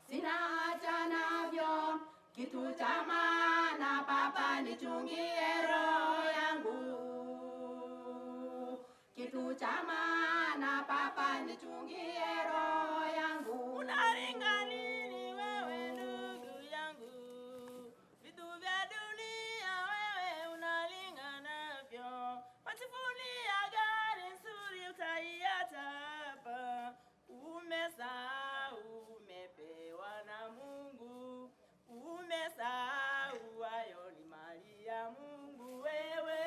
Sina haja navyo, kitu cha maana Baba nichungie roho yangu. Kitu cha maana Baba nichungie roho yangu. Unaringa nini wewe ndugu yangu? Vitu vya dunia wewe unaringa navyo. Wajivunia gari nzuri utaiacha hapa. Umesahau umepewa na Mungu. Umesahau hayo ni mali ya Mungu wewe.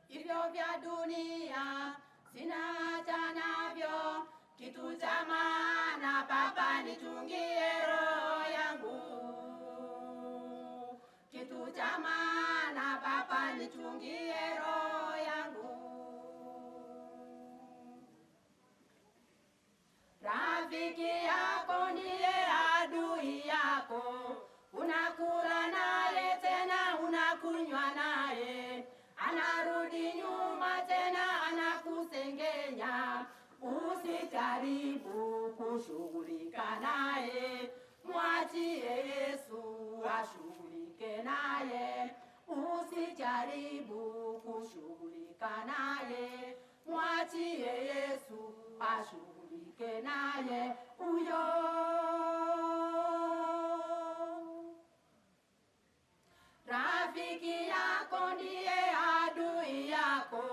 Hivyo vya dunia sina haja navyo, kitu cha maana Baba nichungie roho yangu. Kitu cha maana Baba nichungie roho yangu. Rafiki yako ndiye adui yako, unakula naye tena unakunywa naye, anarudi nyuma tena anakusengenya. Usijaribu kushughulika naye, mwachie Yesu ashughulike naye. Usijaribu kushughulika naye, mwachie Yesu ashughulike naye huyo. Rafiki yako ndiye adui yako,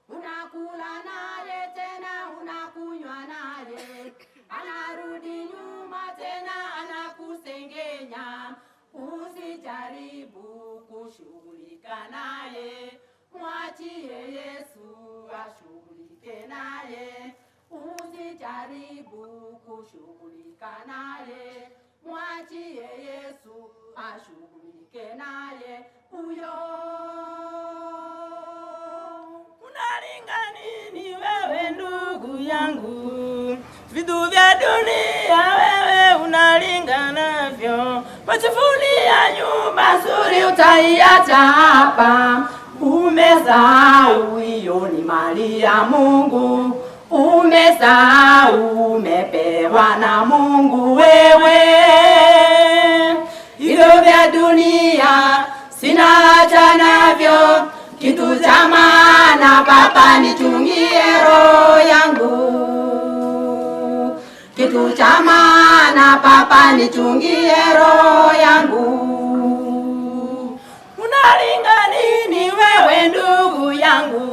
unakula naye tena unakunywa naye, anarudi nyuma tena anakusengenya. Usijaribu kushughulika naye, mwachie Yesu ashughulike naye. Usijaribu kushughulika naye, mwachie Yesu ashughulike naye huyo. Unaringa nini wewe ndugu yangu? Vitu vya dunia wewe unaringa navyo. Wajivunia nyumba nzuri utaiacha hapa. Umesahau hiyo ni mali ya Mungu, umesahau umepewa na Mungu wewe. Hivyo vya dunia sina haja navyo, kitu cha maana Baba nichungie roho yangu. Kitu cha maana Baba nichungie roho yangu. Unaringa nini wewe ndugu yangu?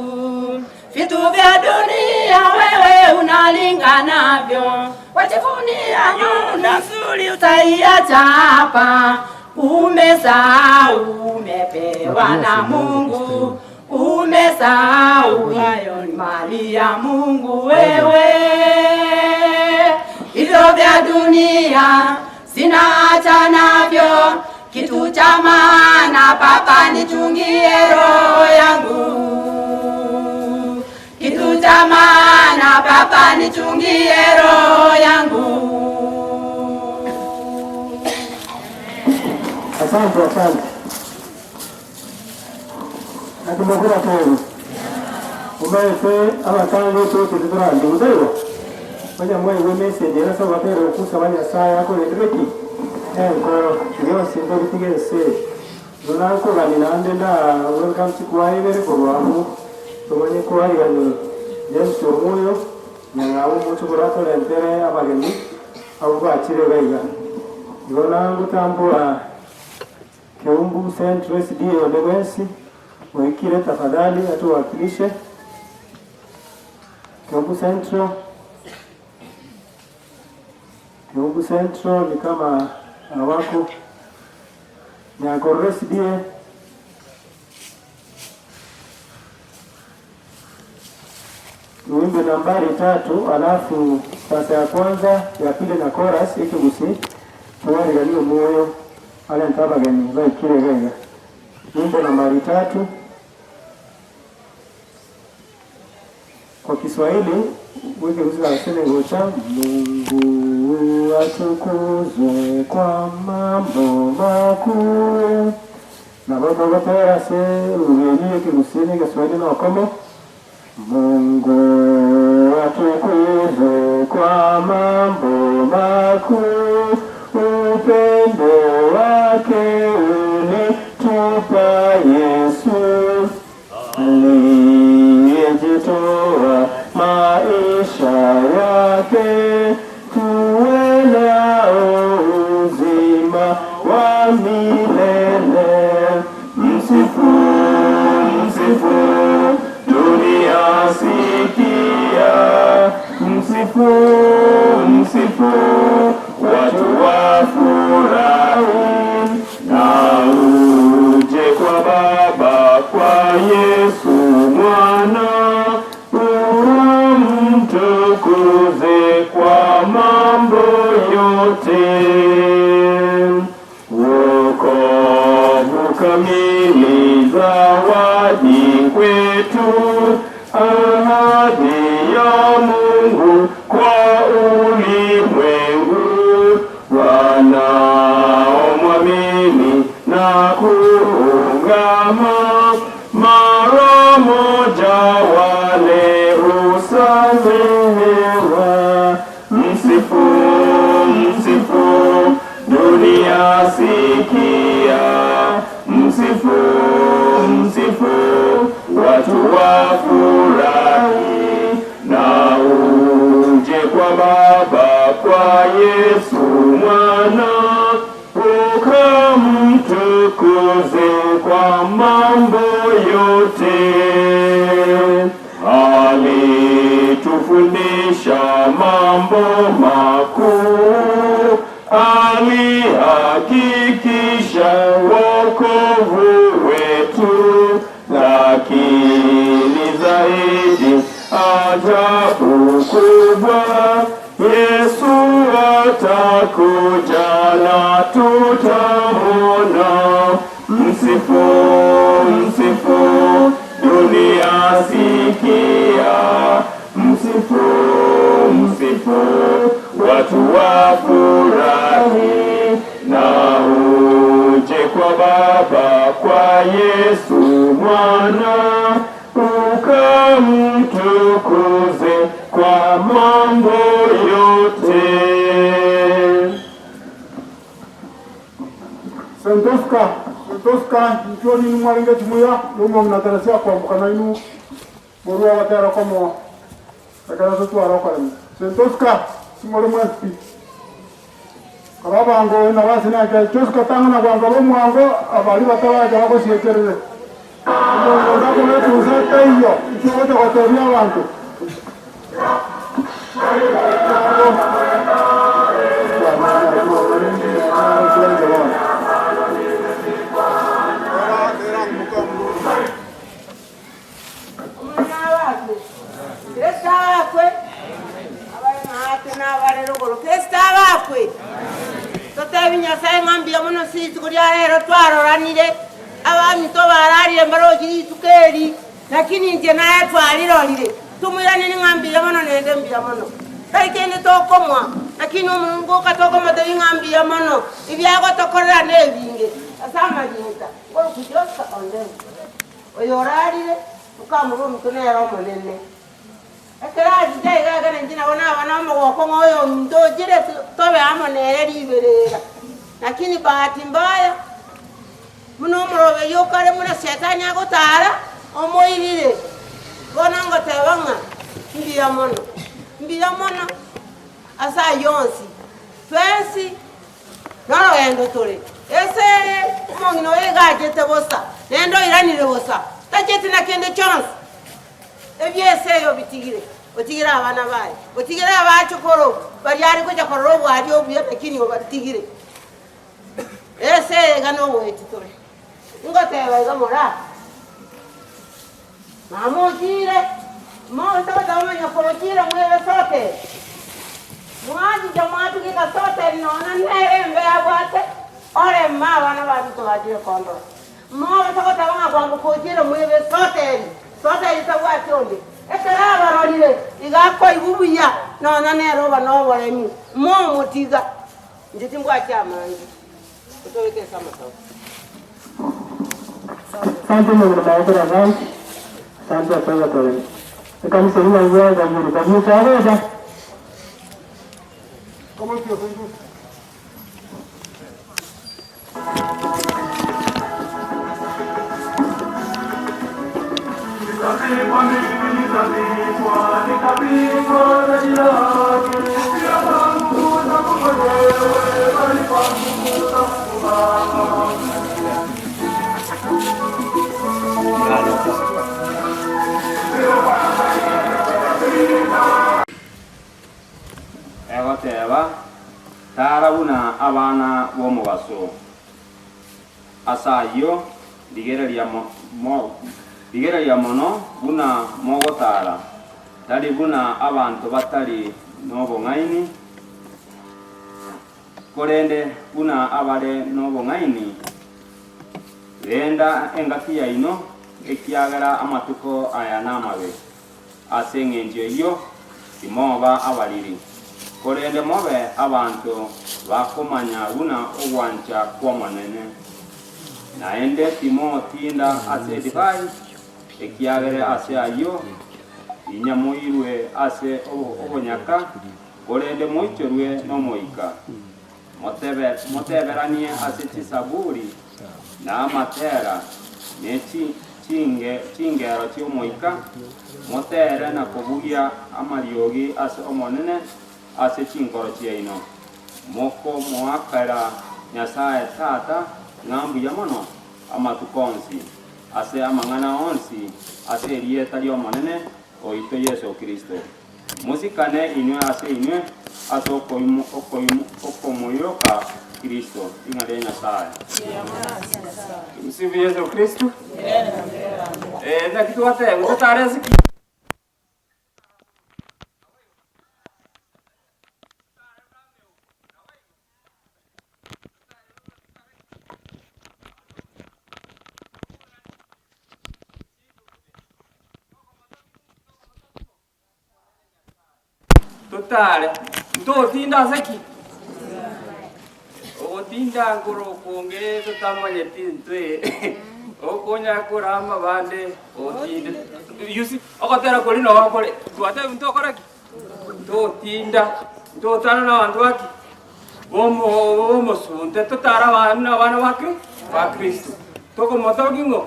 Vitu vya dunia wewe unaringa navyo. Wajivunia nyumba nzuri utaiacha hapa. Umesahau umepewa na Mungu, umesahau hayo ni mali ya Mungu wewe. Hivyo vya dunia sina haja navyo, kitu cha maana Baba nichungie roho yangu. Kitu cha maana Baba nichungie roho yangu. Asante, asante. Nakimokora kweli. Umaete abatangi tuti turangi udaiwa. Banya mwe message era saba batera okusaba Nyasaye akoreterwe ki? Enkoro yonsi ndobitigese. Nonakogani nande nda welcome chikwaibere korwamu. Tumanye kwarigani James Omuyo nyang'au omutu koratorentere abageni abo bachire gaiga. Igo nangotambua Keumbu Central SDA Olewesi Oikire, tafadhali atuwakilishe Keumbu Central. Keumbu Central ni kama hawako. Nyakorre SDA tuimbe nambari tatu, alafu sasa ya kwanza ya pili na chorus ikigusi tuwariganie moyo ale ntabageni baikire gaiga wimbo nambari tatu kwa Kiswahili wike gocha Mungu atukuzwe kwa mambo makuu na baba batera se rugenyi kigusini Kiswahili na wakomo Mungu atukuzwe kwa mambo makuu. Akatoa maisha yake tuwe nao uzima wa milele. Msifu, msifu, dunia sikia. Msifu, msifu, watu wafurahi. Na uje kwa Baba, kwa Yesu Mwana, ukamtukuze kwa mambo yote. Wokovu kamili, zawadi kwetu, ahadi ya Mungu kwa ulimwengu. Wanaomwamini na kuungama, mara moja wale husamehewa. Msifu, msifu, dunia sikia. Msifu, msifu, watu wafurahi. Na uje kwa Baba, kwa Yesu Mwana, ukamtukuze kwa mambo yote. Alitufundisha mambo makuu, alihakikisha wokovu wetu, lakini zaidi ajabu kubwa, Yesu atakuja na tutamwona. Msifu, msifu, dunia sikia. Msifu, msifu, watu wafurahi. Na uje kwa Baba, kwa Yesu Mwana, ukamtukuze kwa mambo yote. St. Oscar, St. Oscar, nchuo ninu mwarenge chimuya, yomo mnatarasia kwambuka na inu borwa batera komo ekero totwara okorema. St. Oscar, simore mwespi. Karabango na basi nake Joska tangana bwango bomwango abali bataraja bagosiekerere. Omongo ndakoretusa teiyo, ikigocha gotebia abanto. Omwana wakwe Kristo abakwe abare maate nabare rogoro Kristo abakwe totebi Nyasaye ng'a mbuya mono ase rituko ria rero twaroranire abaminto bararire mbarochi rituko eri lakini inche naye twarirorire tomoiraneri ng'a mbuya mono naende mbuya mono tari kende tokomoa lakini omonto oka tokomotebia ng'a mbuya mono ebiagotokorera na ebinge ase amarinta Korwa Ondemo. Oyo orarire, okamorua omonto nere omonene. Ekero achicha iga iga nainche nabo naba nomogoko ng'a oyominto ochire tobe amo nere riberera. Lakini bahati mbaya, buna omoroberi okare buna shetani agotara, omoirire. Bono ngoteba ng'a mbuya mono, mbuya mono ase ayio onsi, twensi Norogendo tore. Ase omong'ina oyo iga achete bosa, naende oiranire bosa, tacheti na kende chionsi. Ebiese eyo bitigire, otigire abana baye, otigire abachokoro baria are gocha korora obwari obuya lakini obatigire. Ese eye iga nogoeti tore. Ngoteba iga moraa, Mama ochire, moise goteba omonyakoro ochire mwebe sote. Mwachicha mwatugeka sote nonya nere embe abwate, oreme abana babito bachire kondora. Moise goteba ng'a kwamboka ochire mwebe sote, sote tabwati onde. Ekero abarorire, iga akoigwa buya, nonya nere oba noboremi, momotiga. Inche timbwati amange, otobeke ase amasabo. Asante Mungu na asante. Asante asante. Ekanisa ina uwezo Mungu kabisa aweza. Kama sio St. Kwa mimi Egoteba, Tara buna abana b'omobaso. Ase ayio, rigereria rigereria mono buna mogotara, tari buna abanto batari nobong'aini, korende buna abare nobong'aini. Renda engaki yaino, ekiagera amatuko aya namabe. Ase engencho eyio timoba abariri, korende mobe abanto bakomanya buna ogwancha kw'Omonene. Naende timotinda ase edivai, ekiagera ase ayio inyamoirwe ase obonyaka, korende moichorwe n'Omoika. Moteberanie ase chisaburi, na amatera, ne chingero chi'omoika, motere na kobugia amariogi ase Omonene ase chinkoro chiaino, mokomoakera Nyasae Tata ng'a mbuya mono amatuko onsi, ase amang'ana onsi ase erieta ri'Omonene oito Yeso Kristo. Mosikane inwe ase inwe ase okomoiroka Kristo, ring'ana ria Nyasae. Msifu Yesu Kristo. Eh, naki twateba totare ase ki? Totare, ntotinda ase ki? Ogotinda nkoro okonge totamanyeti intwe, okonyara korama abande otinde. You see, ogotera koria noo kore, twatebigwa ntokora ki? Ntotinda, ntotara na abanto ba ki? Bomo bomosunte, totare abana buna abana ba Kri ba Kristo. Tokomotogia ng'o?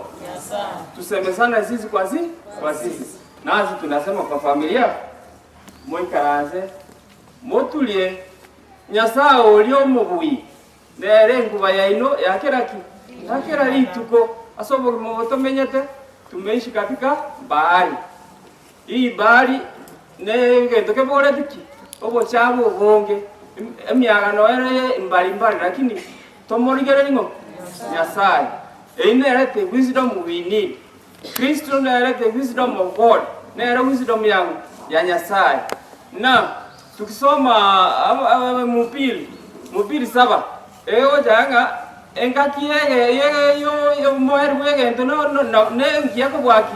Tusemesane sisi kwa si kwa sisi. Nasi tunasema kwa familia, moikaranse, moturie Nyasae oria omobui, nere enkuba yaino ya kera ki? Ya kera rituko. Ase obogima obo tomenyete, tumeishi katika bahari. Hii bahari negento keboreti ki? Obochabu obonge, emiagano ere mbali mbali, lakini tomorigereria ng'o? Nyasae. Eyio nere the wisdom we need. Kristo nere the wisdom of God, nere wisdom ya ng'o? Ya Nyasae. Na tukisoma Mhubiri, Mhubiri saba, egocha ng'a engaki eye eye yomoerio bw'egento no no nengiya kobua ki?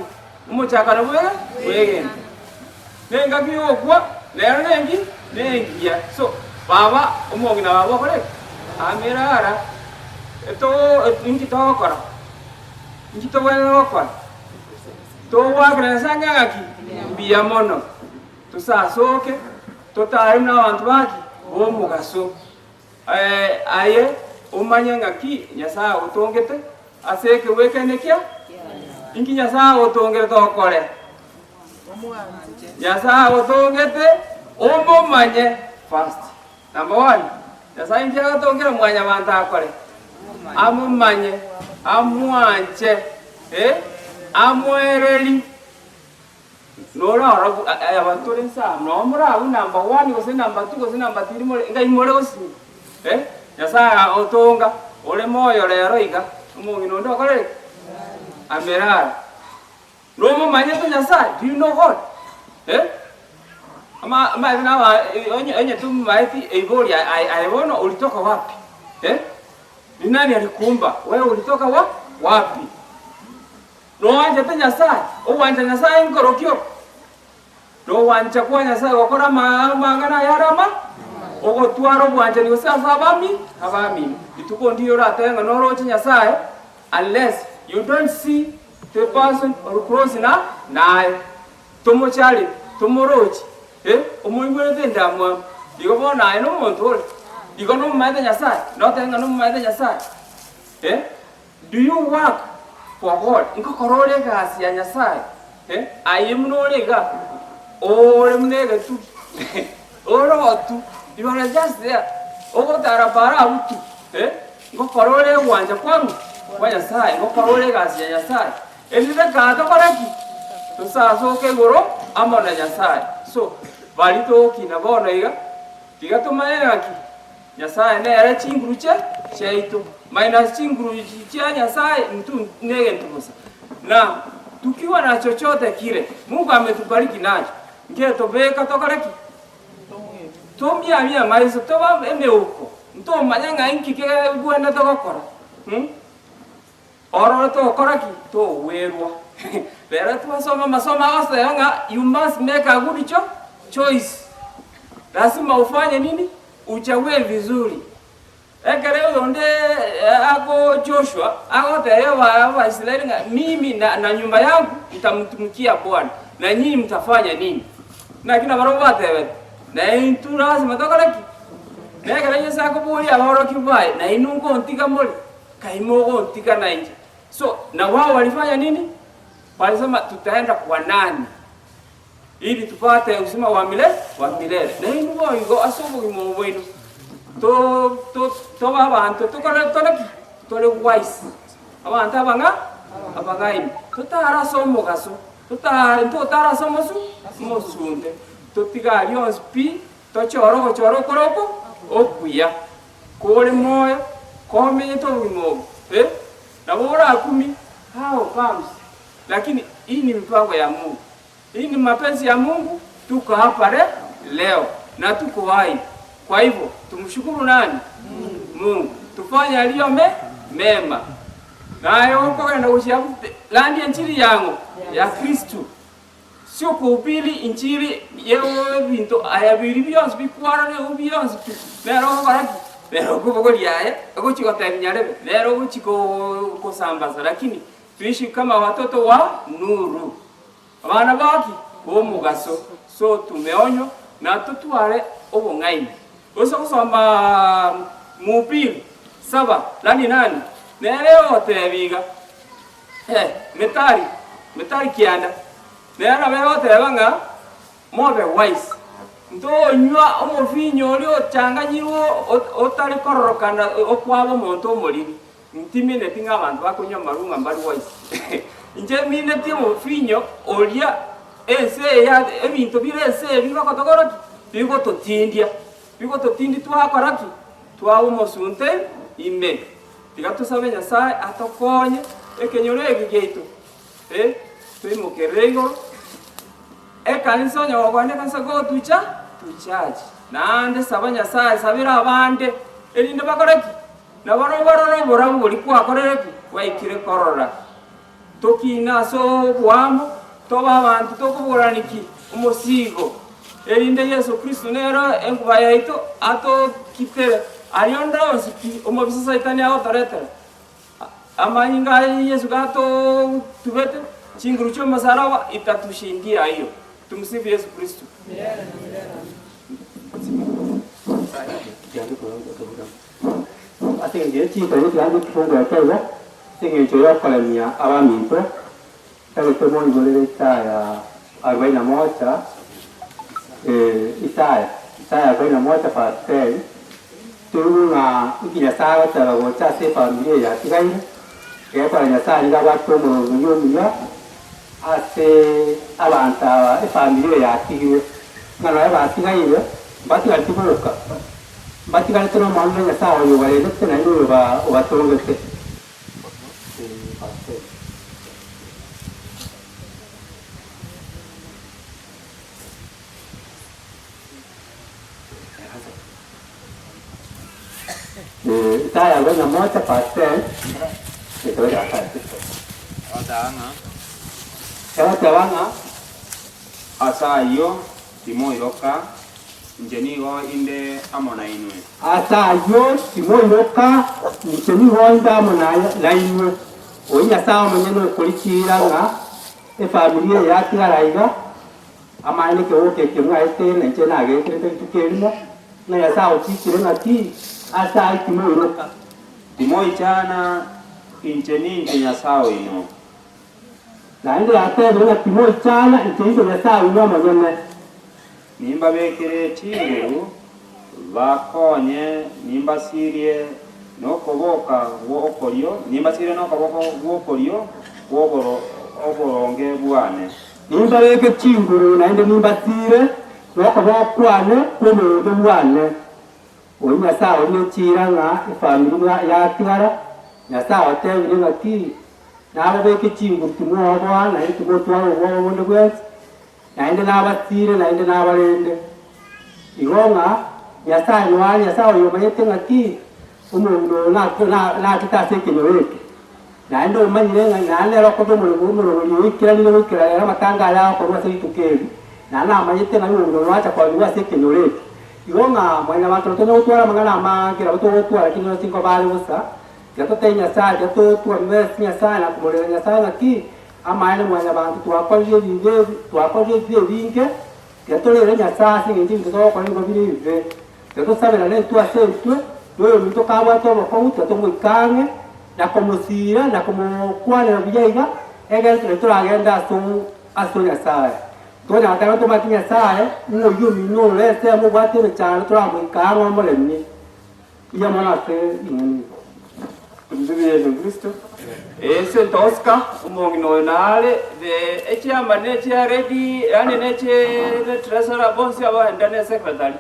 Omochakano bw'ege bw'egento. Nengaki y'ogokwa nero nengi nengiya. So baba omong'ina baba okore ki? Amere ara, to inki togokora? Inki tobwenerete gokora? Togoakera Nyasae ng'a ng'aki? Mbuya mono. Tosasoke, totare buna abanto baki? B'omogaso. Aye omanye ng'aki Nyasae agotongete ase ekegwekane kia? Inki Nyasae agotongerete okore? Nyasae agotongete omomanye first. Number one, Nyasae inki agatongera mwanyabanto akore? Amomanye, amwanche, eh, amoereri. Norora abanto tore nse aa, noo more abwo number one gose number two gose number three more, ngai more gose eh, Nyasae agotonga ore moyo rero iga, omong'ina onde okorire ki? Amerara. Nomomanyete Nyasae? Do you know God? Eh? Ama amaene naba onye onye tomomaeti eiboria aye aye bono olitoka wapi? Eh? Ni nani alikuumba? Wewe ulitoka wa wapi? Noanchete Nyasae? Ogwancha Nyasae nkorokio oko? Nogwancha kwa Nyasae gokora amang'ana ayare ama? Ogotwara obwanchani gose ase abami abamino. Rituko ndiyo oratebe ng'a noroche Nyasae unless you don't see the person or close na naye. Tomochare, tomorochi, eh, omoigwerete endamwamu. Igo bono aye nomonto ore, igo nomomaete Nyasae, notebe ng'a nomomaete Nyasae, eh. Do you work for God? Nkokora ore egasi ya Nyasae? Eh, aye buna ore iga, ore buna egetugi, ore otu, you are just there, ogotara para abwo tu, eh, ngokora ore ogwancha kwang'o? Kwa Nyasaye, ngokora ore egasi ya Nyasaye. Erinde kaa tokore ki? Tosasoke igoro amo na Nyasaye. So, baria togokina bono iga, tiga tomanye ng'aki Nyasaye nere chinguru chia chiaito, minus chinguru chia Nyasaye intwe negento bosa. Na tukiwa na chochote kire Mungu ametubariki nacho, ngetobeka tokore ki? Tomiamie amaiso, tobe emeuko, ntomanye ng'a inki kegwenerete gokora mh. Ororo togokora ki? Togwerwa. Rero twasoma amasomo agoseba ng'a you must make a good cho choice. Lazima ufanye nini? Uchague vizuri. Ekero oyonde ako Joshua agotebia Abaisraeli ng'a mimi na, na nyumba yangu ntamtumikia Bwana, na nyinyi mtafanya nini? Naki nabarabwo batebete, na intwe lasima tokore ki? Na ekero Yeso akoboria aborokigwa baye, na inwe ngontiga more? Kai mogontiga nainche? So na wao walifanya nini? Walisema tutaenda kwa nani ili tupate uzima wa mile wa milele. Na inwe boigo ase obogima obo bwaino to to tobe abanto tokore tore ki? Tore wise, abanto abang'a abang'aini, totare ase omogaso, totare ntotare ase omosu omosunte, totige aria onsi pi, tochore ogochora okore oko okuya. Kore moyo, komenyete obogima obo, eh, nabo orakumie, how comes? Lakini hii ni mipango ya Mungu, hii ni mapenzi ya Mungu, tuko hapa le, leo na tuko hai. Kwa hivyo tumshukuru nani? Mungu. Tufanye yaliyo me, mema. Naye okogenda gochia landia enchiri yang'o? Ya Kristo. Sio kuhubiri inchili y'ebinto aya biria bionsi bikwarora ebi bionsi pi, nere ogokora ki? Nere okobogoria aye, ogochia gotebia nyarebe, nere ogochia kosambasa lakini tuishi kama watoto wa nuru, abana ba ki? B'omogaso. So tumeonywa na totware obong'aini. Gose gosomaaa Mhubiri saba nani nane, nere ogotebia iga. Methali, Methali kianda, nere nabo egoteba ng'a mobe wise, ntonywa omovinyo oria ochanganyirwe otari kororokana okwaba omonto omoriri. Ntimineti ng'a abanto bakonywa amarwa ng'a mbari wise. Inche mineti omovinyo oria ense eye ebinto bire ense eye bigotokora ki? Bigototindia, bigototindia twakora ki? Twaba omosunte ime. Tiga tosabe Nyasae atokonye ekenyoro eke giaito, eh, toimokerere igoro, ekanisa onye gokogenda ekanisa go to cha to church. Naende saba Nyasae, sabera abande, erinde bakore ki? Nabarobwo barore oborabu boria kwakorire ki? Gwaikire korora. Tokine ase oboamo, tobe abanto tokoborania ki? Omosigo. Erinde Yeso Kristo nere enkuba yaito atokitere aria onde onsi pi omobisa Saitani agotoretera. Amanyinga aye Yeso gatotubete, chinguru chi'omosaraba itatushindia ayio. Tumsifu Yesu Kristo. Ase engencho ye chintobe tiga ngekifungo eke iga, ase engencho y'okoremia abaminto, ntagete moigorere Isaya arobaini na moja, Isaya, Isaya arobaini na moja verse ten, toigwe ng'a inki Nyasae agoteba gocha ase efamiri eye yatigaire, egekora Nyasae nigo abwate omorobio omuya ase abanto aba efamiri eye yatigirwe, ng'a nonye batigaire, mbatigareti boka. Mbatigarete n'Omonene Nyasae oyo obarendete naende oyo obatongete. Isaya 41 verse 10 Egoteba ng'a. Ase ayio timoiroka, Inche nigo inde amo nainwe. Ase ayio timoiroka, inche nigo inde amo nainwe. Oyio Nyasae omonyene okorichiira ng'a efamiri eye yatigara iga, amaene ekegogo eke mwaeteire na inche nageeterete rituko erimo, ng'a Nyasae ochiikire ng'a ki? Ase ayio timoiroka. Timoichana, inche ninche Nyasae oino. Naende yatebire ng'a timoichana inche inche Nyasae oino omonyene. Nimbabekere chinguru bakonye, nimbasirie nokoboka gw'okorio, nimbasirie nokoboko gw'okorio kw'oboronge bwane. Nimbabeke chinguru naende nimbasiire nokoboko kwane kw'oboronge bwane. Oyio Nyasae oria nechiira ng'a efamiri yatigara, Nyasae otebire ng'a ki? Nababeke chinguru timwoboa naende timotwara obwoba bonde bwensi, naende nabasiire naende nabarende. Igo ng'a Nyasae noare Nyasae oyo omanyete ng'a ki omonto oyo nachete ase ekenyoro eke, naende omanyire ng'a naende nere okoba omoremo omorobori oikeranire goikera rero amatanga aya agokorwa ase rituko eri, naende namanyete ng'a omonto oyo acha koenigwa ase ekenyoro eke. Igo ng'a mwanyabanto tonya gotwara amang'ana amange nabo togotwara lakini onsi nkoba are bosa, Tiga totebie Nyasae, tiga totwamese Nyasae na komorera Nyasae ng'aki, Amaene mwanyabanto twakorire ebibe ebi, twakorire ebibe ebinge, tiga torere Nyasae ase engencho ebinto togokora nigo bire ebibe. Tiga tosaberane intwe ase intwe, na oyominto kabwate obokong'u tiga tomoike ang'e, na komosiira, na komokwanera buya iga, egere tore toragende ase ase Nyasae. Tokonyara goteba ntomanyeti Nyasae, ng'a oyio omino ore ensemo obwate emechando toramoika ang'e omoremie. Mbuya mono ase ring'ana eri. Tumsifu Yesu Kristo. Ase Tosca, omong'ina oyo nare the echairman ne chairlady yaani ne ne treasurer bonsi abagenda ne secretary,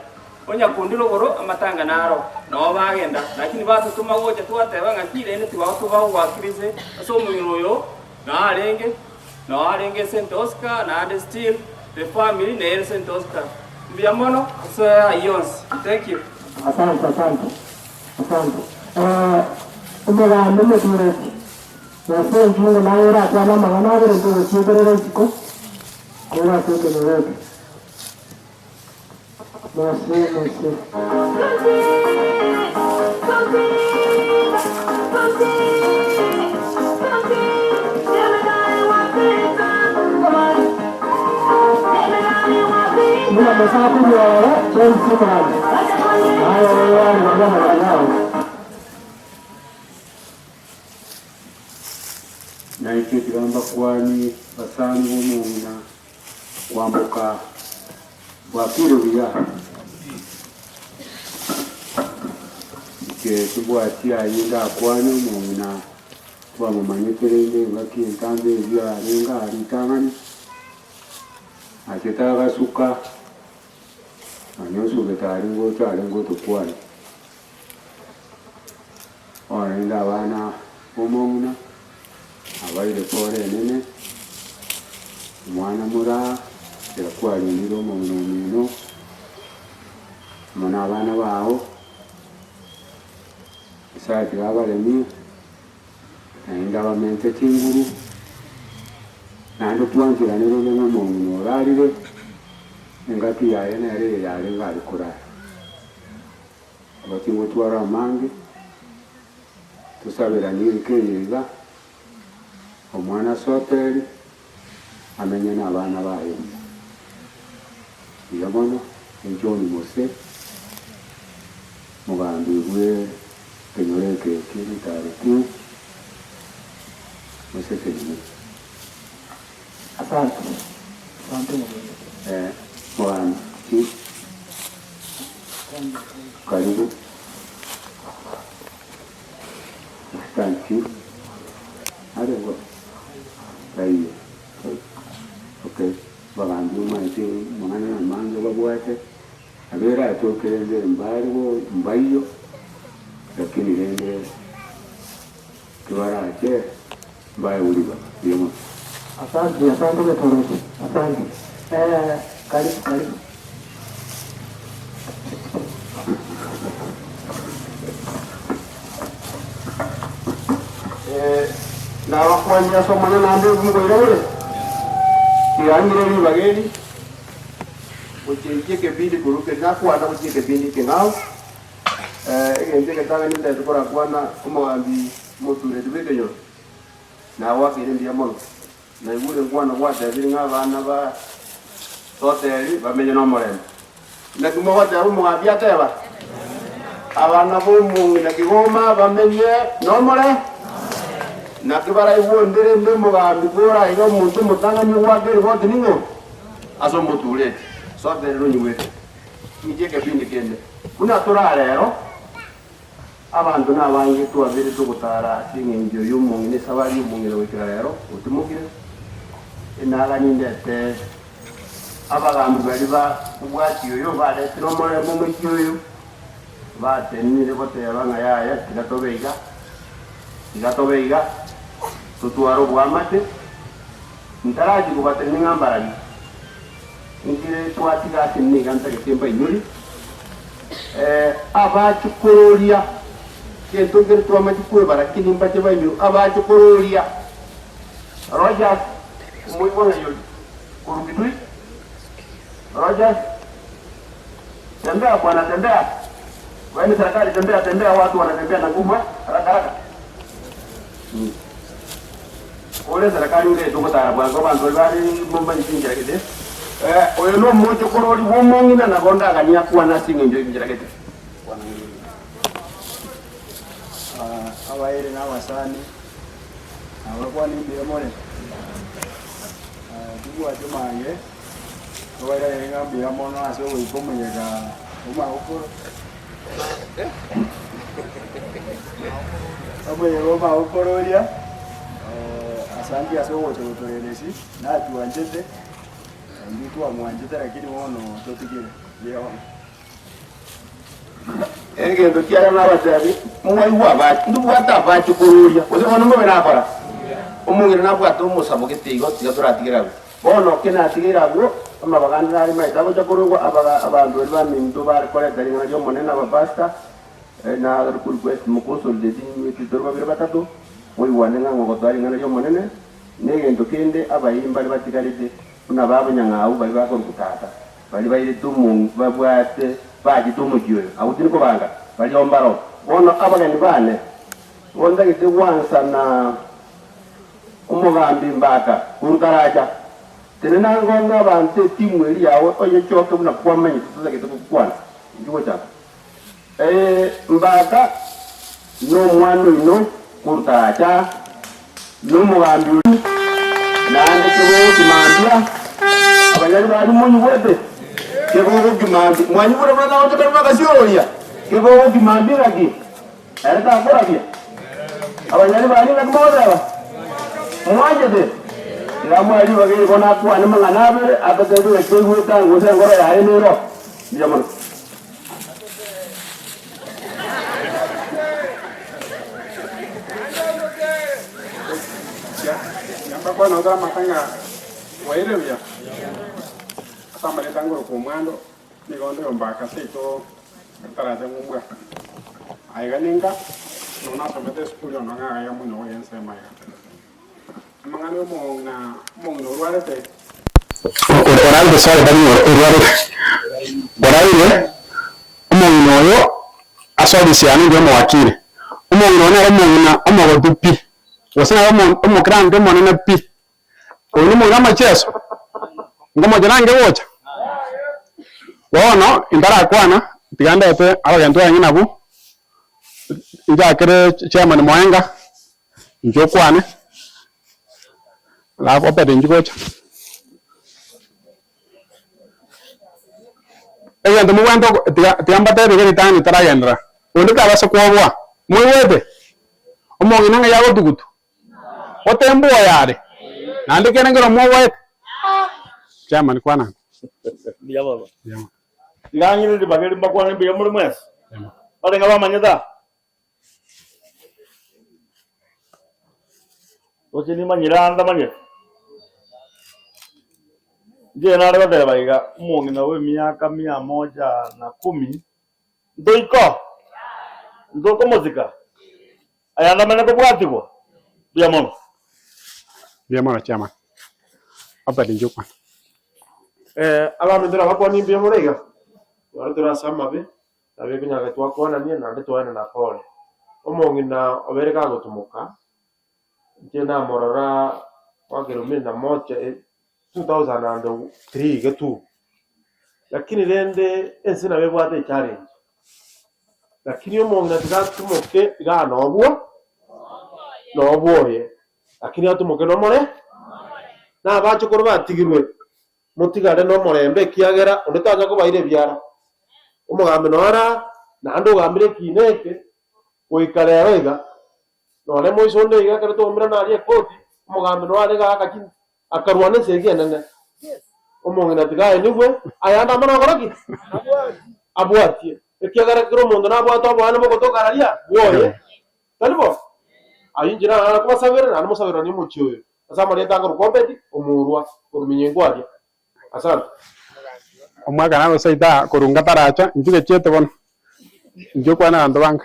onya kundi rogoro amatanga naro noo bagenda lakini batotoma gocha twateba ng'aki rende tibagotobagoakirise ase omong'ina oyo narenge noo arenge St. Oscar naende still the family nere St. Oscar. Mbuya mono ase ayio onsi. Thank you. Asante, asante, asante. Eh, omogambi omotureti, gose enchungu naye orakwane amang'ana abere ntogochiekerera isiko, korwa ase ekenyoro eke. Mose, Mose. Buna Mose akorua oro, James omogambi, naye oyoarigania amang'ana ao. Nainche tiga mbakwani basani b'omong'ina kwamboka bwakire buya. Inche timbwati ayio ndakwane omong'ina twamomanyete rende engaki entambe eyio arenge aa ritang'ani, achete agasuka, nonya osugete aria ngocha arenge gotokwania. Bono rende abana b'omong'ina abaire pore enene, omwana moraa, ekero kwarendire omong'ina omino, amo na abana bao, Nyasaye tiga abaremie, naende abamente chinguru, naende twancherane rende na omong'ina orarire, engaki yaye nere eye yarenge aria korara. Igo tingotwara amange, tosaberanie enka eye iga, omwana Soteri amenye nabana baye buya. Buya mono, inche John Mose, mogambi bwe ekenyoro eke kie ritaro ki, mosesenigwe. Asante. Asante mogambi. Eh, mogambi ki? Karibu. Assistant chief. Arengo. Taiyo. Okay. Bagambi omanyete amang'ana amange babwate, nabo eratoke rende mbare bo mbaiyo, lakini rende kibarache mbaegwe ribaga. Mbuya mono. Asante, asante Getoreti. Asante. Eh, karibu, karibu. Nabakwanie ase Omonene naende mokoira bore, tiga ng'ire ribaga eri gochenchia ekebindi korwa keria nakwana gochia ekebindi ekeng'ao. Egento egetang'ani ntagete korakwana omogambi omotureti bw'ekenyoro, nagoakeire mbuya mono. Naigure nkwana gwatebire ng'a abana ba Soteri bamenye nomorembe. Naki mogoteba omogambi ateba, Abana b'omong'ina Kigoma bamenye nomore? Naki baraigwe onde rende omogambi bora iga omonto omotang'ani ogoaka eriboti ning'o? Ase omotureti. Soterera onyigwete. Inki ekebindi kende? Buna tore aa rero, abanto nabange twabeire togotara ase eng'encho y'omong'ina esabari y'omong'ina goikera rero, otimokire, enagani ndete abagambi baria ba obwati oyo baretire omorembe omochie oyo, batenenire goteba ng'a yaya tiga tobe iga, tiga tobe iga, totware oboamate, ntarachia kobatenenia ng'a mbarabwo. Nkere twatiga ase niga ntagete mbainyori, abachokororia, gento nkere twamachia kwebara ki nimbache bainyori, abachokororia, Rogers, omoigwa ng'ai ori? Korwa Kitui? Rogers, tembea bwana tembea, wewe ni serikali tembea tembea, watu wanatembea na nguvu eh, haraka haraka. Ore serikali ore togotara bwango abanto baria bare momanyete enchera gete. Eh, oyo nomochokorori bw'omong'ina nabo ndaganie akwane ase eng'encho y'enchera gete. Abairi na abasani, nabakwane mbuya more? Tibwati mange, tobairanerie ng'a mbuya mono ase ogoika omoyega omagokoro. Omoyega omagokoro oria, asanti ase ogocha gotorenda esi, natwanchete, naintwe twamwanchete lakini bono totigire, mbuya mono. Egento kiaye nabatebi, Mwaigwa abache, ntobwate abache kororia, gose bono mbobe nakora? Omong'ina nabwate omosabo gete igo, tiga toratigere abwo. Bono ki natigeire abwo, amabaga ande nare maete agocha korogwa, abaga abanto baria baminto bare koreta ring'ana ri'Omonene, abapastor, na request moconsolidate inwe tore babere batato, moigwane ng'a ngogotoa ring'ana ri'Omonene, na egento kende abairi mbare batigarete, buna babonyang'au baria bakorokwa tata. Baria bairete omong'u babwate bachete omochie oyo, agwo tindi kobanga, baria mbaro. Bono abageni baane, nigo ntagete gwansa na omogambi Mbaka korwa taracha. Tenena ngong'e abanto etimu eria yao oyechoke buna kwamanyete totagete gokwana. Inchuo gochaka. Ee, Mbaka nomwana oino korwa taracha, nomogambi oria, naende kegogoki mambia, abanyari baria monyigwete? Kegogoki mambia, mwanyigure buna nagocha korwa bagasiororia? Kegogoki mambia ng'aki? Ere takorabia? Abanyari baria ng'aki mogoteba? Mwanchete? Tiga mwae ribaga eri bono akwane mang'ana abere, atotebie ng'aki toigwete ango gose engoro yaye nero. Mbuya mono. Mbakwana gose amata ng'a bwaire buya, ase amareta ngoroka omwando, nigo nde ombaka seito ntaracha ng'umbwa. Aiga ninka, nonya nasomete esukuru ono ng'a aiga monyogo ya ensemo aiga. Amang'ana ya omong'ina omong'ina orwarete. Oraire sorry tari ng'a orwarete, oraire omong'ina oyo ase ofisi yane inche omowakili. Omong'ina oyo nere omong'ina omogotu pi, gose nere omo omoclient omonene pi. Oyo nomong'ina amacheso, nkomochera ange gocha? Bono intarakwana, tiga ndete abageni twarenge nabwo, nchakere chairman Moenga. Inche okwane, alafu opete inche gocha. Egento mobwenerete oko tiga tiga mbatebie iga ritang'ani ritaragenderera, onde tabasa kwoboa, moigwete? Omong'ina ng'ai agotugutu? Otembu oyo are, naende kende nkero mwoboete? Chairman kwana ande. Mbuya baba. Mbuya mono. Tiga ng'ire ribaga eri mbakwane mbuya more mwensi. Barenge bamanyete aa. Gose nimanyire aa ntamanyeti? Inche nare goteba iga, omong'ina bwa emiaka mia moja na kumi, ntoiko? Ntokomosika? Aya ndamanye kobwatigwa? Mbuya mono. Mbuya mono chairman. Obed Njukwa. Abaminto nabakwanie mbuya more iga, nonye tore ase amabe, Nabo ekonyara twakwanania naende twaenana pole. Omong'ina obeire kagotumoka, inche namorora mwaka elfu mbili na moja 2003 iga tu, lakini rende ense nabo ebwate echallenge, lakini omong'ina tiga atumoke igaa nobwo nobwoye. Lakini atomoke nomore, na abachokoro batigirwe, motigare nomorembe, ekiagera onde tacha kobaira ebiara. Omogambi noyo ara, naende ogambire ekiina eke goika rero iga. Nonye moiso onde iga ekero twaumerana aria ekoti, omogambi noyo are iga agachi akarwana esegi enene. Omong'ina tiga aenigwe, ayande amane gokora ki? Abwatie. Ekiagera kera omonto nabwate oboene bogotoka aria bwoye. Tari bo? Ayio inche naro nakobasabera, naende mosabereranie omochie oyo, ase amarieta akorokwa Obedi, omorwa, korwa minyengo aria. Asante. Omwaka nagosoa itaa korwa ngataracha, inche gechiete bono, inche okwane abanto bange.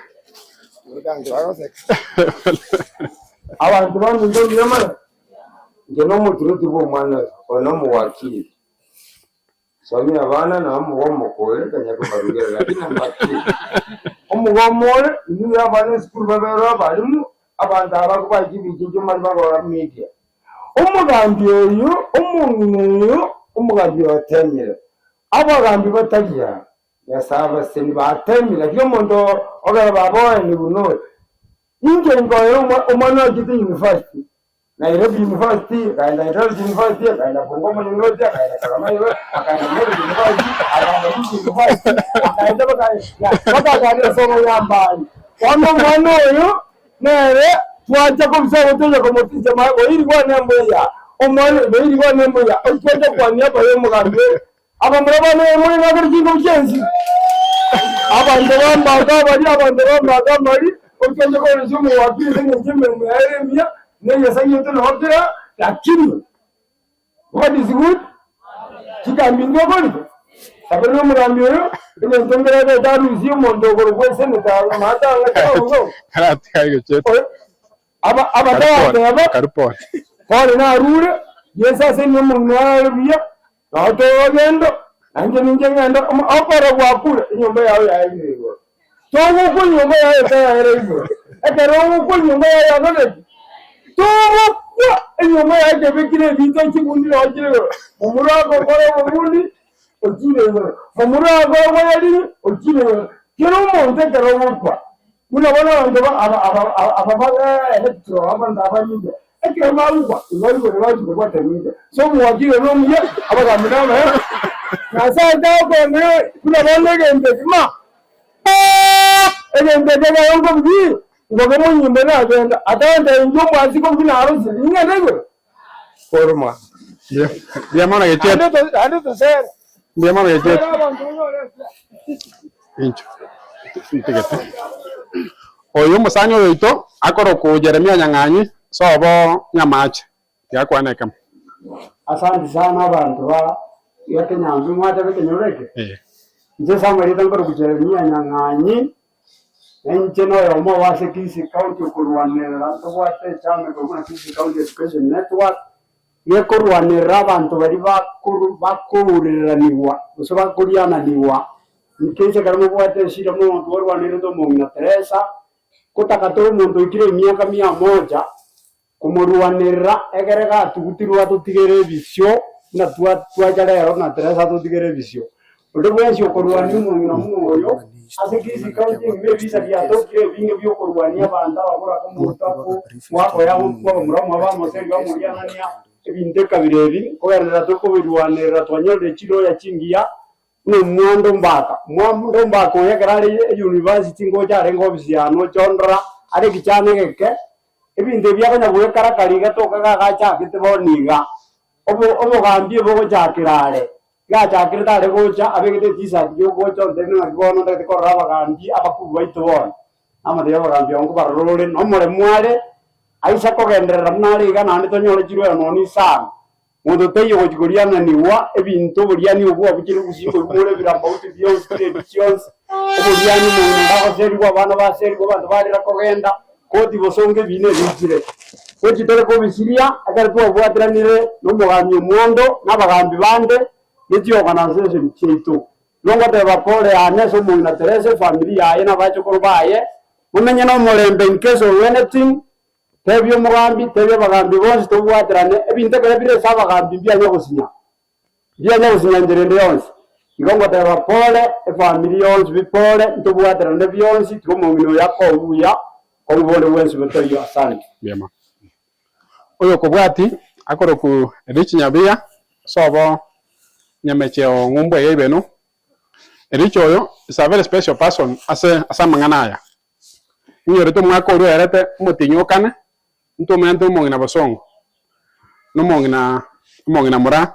Abanto baminto mbuya mono, inche nomotureti bw'omwana oyo, oyo nomowakili. Somia abana na omogomo kore kanya kobarugera lakini amakiri. Omogomo ore inwe abana esukuru babere abalimu abanto aba kobae chibicha echio mari bagora media. Omogambi oyo omong'ina oyo omogambi oyo otemire. Abagambi batari aa Nyasae abaseni batemire lakini omonto ogera baba oye ni buna oyo. Inche nkoera omwana ochete university Nairobi University, akaenda Eldoret University, akaenda Bungoma University, akaenda Kakamega University, akaenda Meru University, akaenda Kisii University, akaenda mpaka mpaka akaenda somo ya mbali. Bono omwana oyo nere twacha kobisa ogotonya komoticha ma boiri bwane mbuya omwana boiri bwane mbuya twacha kwania abaye omogambi oyo Abamura bane omore ng'akere chingobo chi'ense, abanto b'ambaga abari, abanto b'ambaga amari, otoche korusia omowaki ase engencho y'emeremo yaye ere emiya, na enyasae yaito nabo kera, lakini God is good, chikambi ntokorete, sabera omogambi oyo, egento nkere agete arusie omonto okorokwa esenator maate ang'e obobe. Abatagoteba, Pole narure, Yeso ase enywe omong'ina are buya, Nao togogenda, na inche ninche ngende, okore gwakure, enyomba yao yaerire igoro. Togokwa enyomba yao etayaera igoro. Ekero ogokwa enyomba yao yakorire ki? Togokwa enyomba yao ekebekire ebinto chibundi nao chire igoro. Momura agokora obobundi, ochire igoro. Momura agokora obonyariri, ochire igoro. Kera omonto ekero ogokwa, buna bono abanto ba aba aba aba ba electro abanto abanyinga, Ekero bagokwa, igo igoro bagochia kobwata emincha. Ase omowakili ore omuya, abagambi nabaya, Nyasae tagokoendereria buna bono egento eke, ma egento eke ekero nkobugia, ngobe monyimbo nagenda, atantebia inche omwansi kobugia narosire, ning'ende igoro? Koroma. Mbuya mono Gechiete. Naende tosere. Mbuya mono Gechiete. Sere abanto onyore Incho. Ntigete. Oyo omosani oyoito akorokwa Jeremia Nyang'anyi sobo Nyamache, tiga akwane ekemo. Asante sana abanto ba Gekenyambi mwateba ekenyoro eke. Inche ase amarieta nkorokwa Jeremia Nyang'anyi, na inche noyomo obo ase Kisii County okorwanerera ntobwate echama ekorokwa buna Kisii County Education Network, gekorwanerera abanto baria bakoru bakourereranigwa gose bakoriananigwa Inki ekero mobwate esira omonto orwanerete omong'ina Teresa, gotaka tore omonto oikire emiaka mia moja, komorwanerera egere gatugutirwe atotigere ebisio buna twa twacha rero na Teresa atotigere ebisio. Onde bwensi okorwania omong'ina buna oyo, ase Kisii County engima ebisa biatokire ebinge biokorwania abanto ababoraka omonto ako mwakoya gokwa abamura omwabo bamoseri bamorianania ebinto ekabira ebi, nkogenderera tokobirwanerera twanyorire chiroya chingiya Buna omwando mbaka, omwando mbaka oyo ekero are eyunivasiti ngocha arenge ofisi yane ocha ondora, are ekichana egeke, ebinto ebi akonya goekarakari iga toka iga agachagete bono iga, obo obogambi obogochakera are, iga achakerete are gocha abegete etisati ya ogocha ontebia ng'aki bono ntagete korora abagambi abakubwa baito bono, namotebia abagambi aba nkobarora ore na omoremu are, aisa kogenderera buna are iga naende tonyore chirwero nonya isano. Monto taiyo ogochia koriananigwa ebinto oboriani obwo abuchire gusii koibora ebirambauti bionsi chiredio chionsi, oboriani omong'ina agoserigwa abana baserigwe abanto barera kogenda koti bosongo ebiina ebiichire. Gochi tore kobisiria ekero twabwatiranire na omogambi omwando na abagambi bande ne chiorganisation chiaito. Igo ngoteba pole yane ase omong'ina Teresa, efamiri yaye na abachokoro baye, momenye nomorembe in case of anything, Tebia omogambi, tebia abagambi bonsi tobwaterane, ebinto ekero bire ase abagambi mbianya gosinya, mbianya gosinya enchera ende yonsi. Igo ngoteba pole, efamiri yonsi bi pole, ntobwaterane bionsi, tiga omong'ina oyo akoe buya, kong'u bonde bwensi botoiyo. Asante. Mbuya mono. Oyokobwati akorokwa Rich Nyabiya, sobo Nyamecheo ng'umbu eye Ibeno. Rich oyo is a very special person ase ase amang'ana aya. Inyorete omwaka oria oerete omotienyi o kane, ntomenyete omong'ina Bosongo, na omong'ina omong'ina Moraa,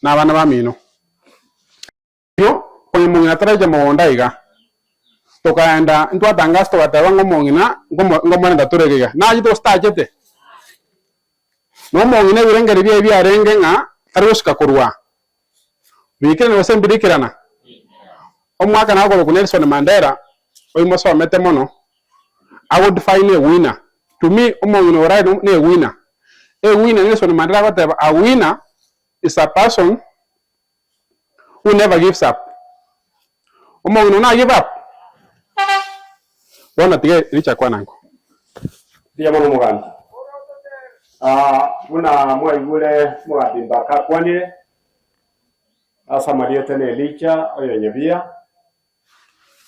na abana bamino. Erio konya omong'ina taracha mogondo aiga, tokaenda ntwatangasa togateba ng'a omong'ina nkomo nkomorenta tore iga iga. Nachete gose tachete? Na omong'ina ebirengererio biaye biarenge ng'a tari gosuka korwa aa. Biikerana gose mbirikerana? Omwaka nakorokwa Nelson Mandela, oyio mosomete mono, ago define a winner. To me omong'ina ore na ewinner. Ewinner Nelson Mandela agoteba a winner is a person who never gives up. Omong'ina one give up? Bono tiga richa kwana nko. Mbuya mono omogambi. Ah, buna mwaigure omogambi Mbaka akwanire, ase amarieta na Elija oyo Nyabiya,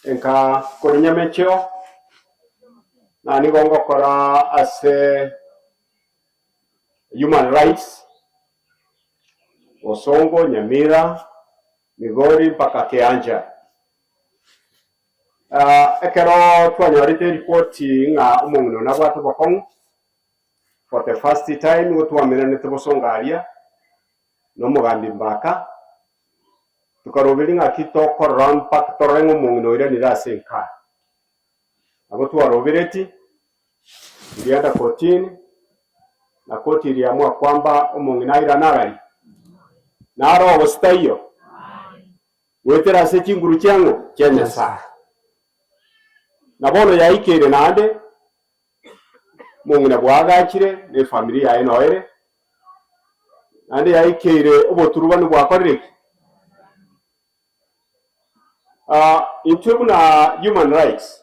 enka korwa Nyamecheo, na nigo ngokora ase Human Rights Bosongo, Nyamira, Migori mpaka Keanja. Ekero twanyorete eripoti ng'a omong'ina one nabwate obokong'u, for the first time nigo twamenanete Bosongo aria na omogambi Mbaka, tokaroberia ng'aki tokorora mpaka torore ng'a omong'ina oiranire ase enka. Nabo twarobereti, Tulienda kotini, na koti iliamua kwamba omong'ina airane arari? Naro gose taiyo? Goetera ase chinguru chiang'o? Chia Nyasae. Na bono yaikeire naende, omong'ina bwaagachire na efamiri yaye noere, naende yaikeire oboturubani bwakorire ki? Intwe buna human rights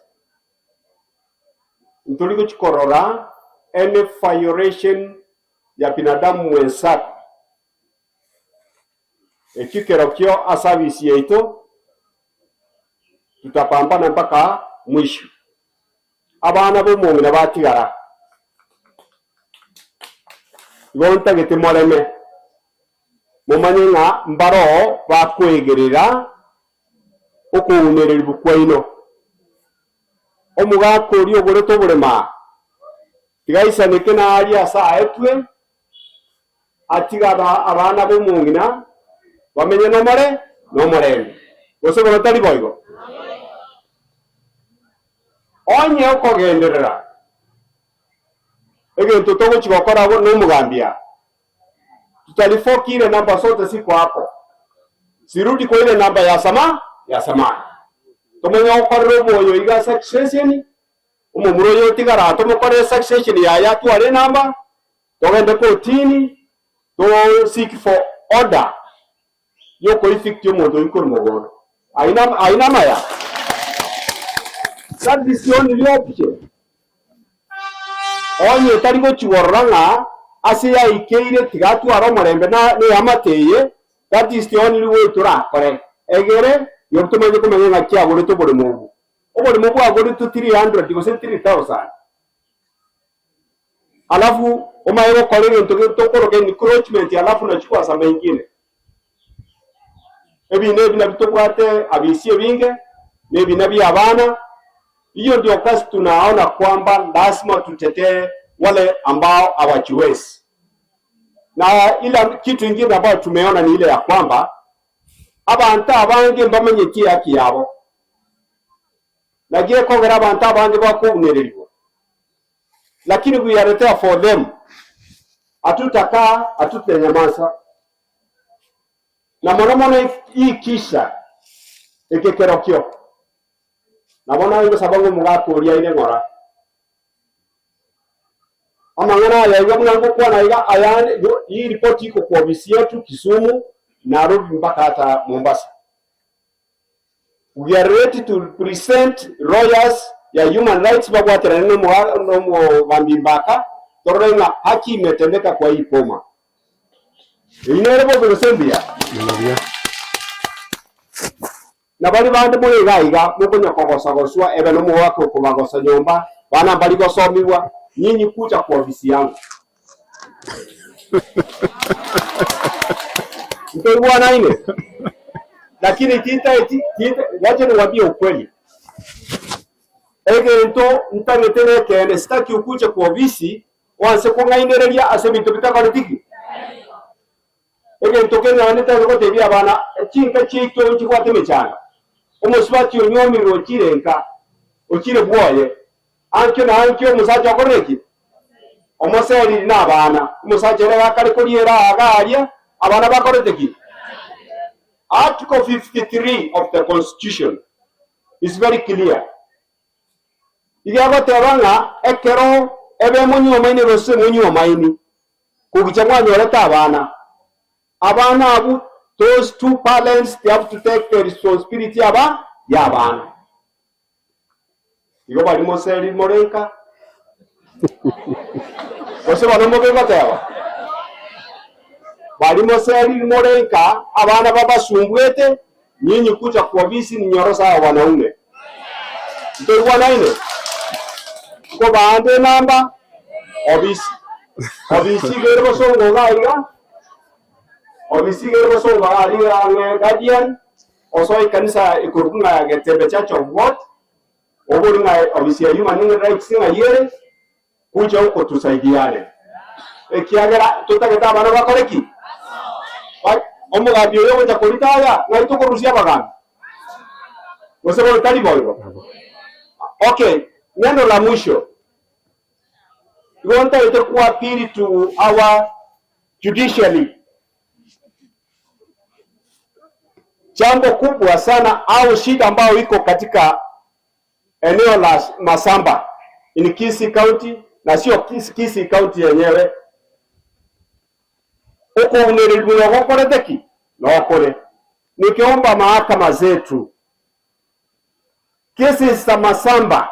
ntori gochi korora any violation ya binadamu mwenzako, ekio kerokio ase abisi yaito tutapambana mpaka mwisho. Abana b'omong'ina batigara, igo ntagete moreme. Momanye ng'a mbaroo bakoegerera okounererigwa kwaino. Omogaka oria ogorete oboremo aa, tiga aisaneke naaria ase aetwe, atige abana b'omong'ina bamenye nomore nomorembe. Gose bono tari boigo? Onye okogenderera egento togochia gokora abwo nomogambi aa. Tutalifoki ile namba sote siko hapo. Sirudi kwa ile namba ya sama ya samani. Tomanye gokorera omoyo iga succession, omomura oyo otigara aa tomokorere succession yaye atware enamba, togende kotini, to seek for order yokoevict omonto oyio korwa mogondo. Aina aina amaya? That is the only option. Onye tari gochigorora ng'a ase yaikeire tiga atware omorembe na neamate eye, that is the only way torakore. Egere nabo tomanye komanya ng'a kiagorete oboremo obwo. Oboremo bwagoretwe 300 gose 3000. Alafu omaye gokora egento tokoroka encroachment alafu nachukua ase amaingine. Ebina ebi nabio tobwate abisi ebinge, na ebina bia abana, hiyo ndio kazi tunaona kwamba lazima tutetee wale ambao hawajiwezi. Na ila kitu ingine ambayo tumeona ni ile ya kwamba abanto abange mbamanyeti ehaki yabo, naki ekogera abanto abange bakounererigwa. Lakini we are there for them, hatutakaa hatutanyamaza na mono mono ikisha eke kerokio. Nabo naye ngosaba ng'a omogaka oria aire ng'ora. Amang'ana aya iga buna ngokwana iga ayande yo hii ripoti iko kwa ofisi yetu Kisumu, Nairobi mpaka hata Mombasa. We are ready to present lawyers ya human rights babwaterane nomogambi Mbaka torore ng'a haki imetendeka kwa hii boma. Eyio nere bobe gose mbuya? Na baria bande more iga iga mokonya kogosa-goswa ebe nomogaka okobagosa nyomba, bana mbari gosomigwa. Nyinyi kuja kwa ofisi yangu. Ntoigwanaine? Lakini tintaeti tinta wacha niwaambie ukweli. Egento ntagete nekeene, sitaki ukuje kwa ofisi oanse kong'ainereria ase ebinto bitakoreti ki? Egento kende ntaete gotebia abana, chinka chiaito nchibwate emechando. Omosubati onyuomirwe ochire nka, ochire bwoye, ankio na ankio omosacha okorire ki? Omoseriri na abana. Omosacha ere gakare koriera aa iga aria, abana bakorete ki? Article 53 of the constitution is very clear. Iga egoteba ng'a ekero ebe monyuomaine gose monyuomaini, kogicha mwanyorete abana, abana abwo those two parents they have to take the responsibility aba ya abana. Igo baria moseri more nka, gose bono mobe goteba, baria moseri more nka abana babasumbuete, Nyinyi kucha kuobisi ninyoro sawa wanaume. Ntoigwanaine? Nkobaande enamba obisi. Obisi iga ere bosongo iga iga, obisi iga ere bosongo iga aria ang'e Guardian, osoe ekanisa ekorokwa ng'a Getembe Church of God, obori ng'a obisi ya Human Rights ng'ai ere, kucha okotusaidiane, ekiagera totagete abana bakore ki? Ba- Omogambi oyo ogocha koritaya, ng'ai tokorusia abagambi? Gose bono tari boigo? Okay, neno la mwisho igo ntagete kuappeal to our judiciary. Jambo kubwa sana au shida ambayo iko katika eneo la Masamba in Kisii County na sio Kisii County yenyewe okounererigwa nogokorete ki? Nokore. Nikiomba mahakama zetu kesi za Masamba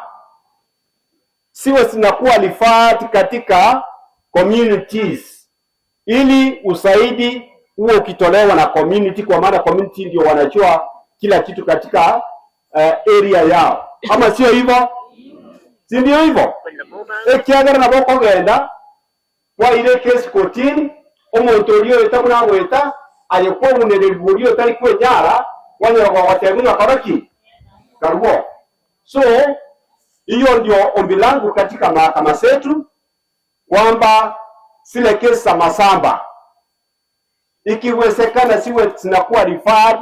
siwe zinakuwa referred katika communities ili usaidi huo ukitolewa na community, kwa maana community ndio wanajua kila kitu katika area yao, ama sio hivyo? Si ndio hivyo? Ekiagera nabo okogenda kwaire ekesi kotini, omonto oria oeta buna agoeta, aye kwaunererigwa oria otari kwenyara, kwanyora gogotebia ng'a kora ki? Karwo. So hiyo ndio ombi langu katika mahakama zetu kwamba zile kesi za masamba ikiwezekana ziwe zinakuwa referred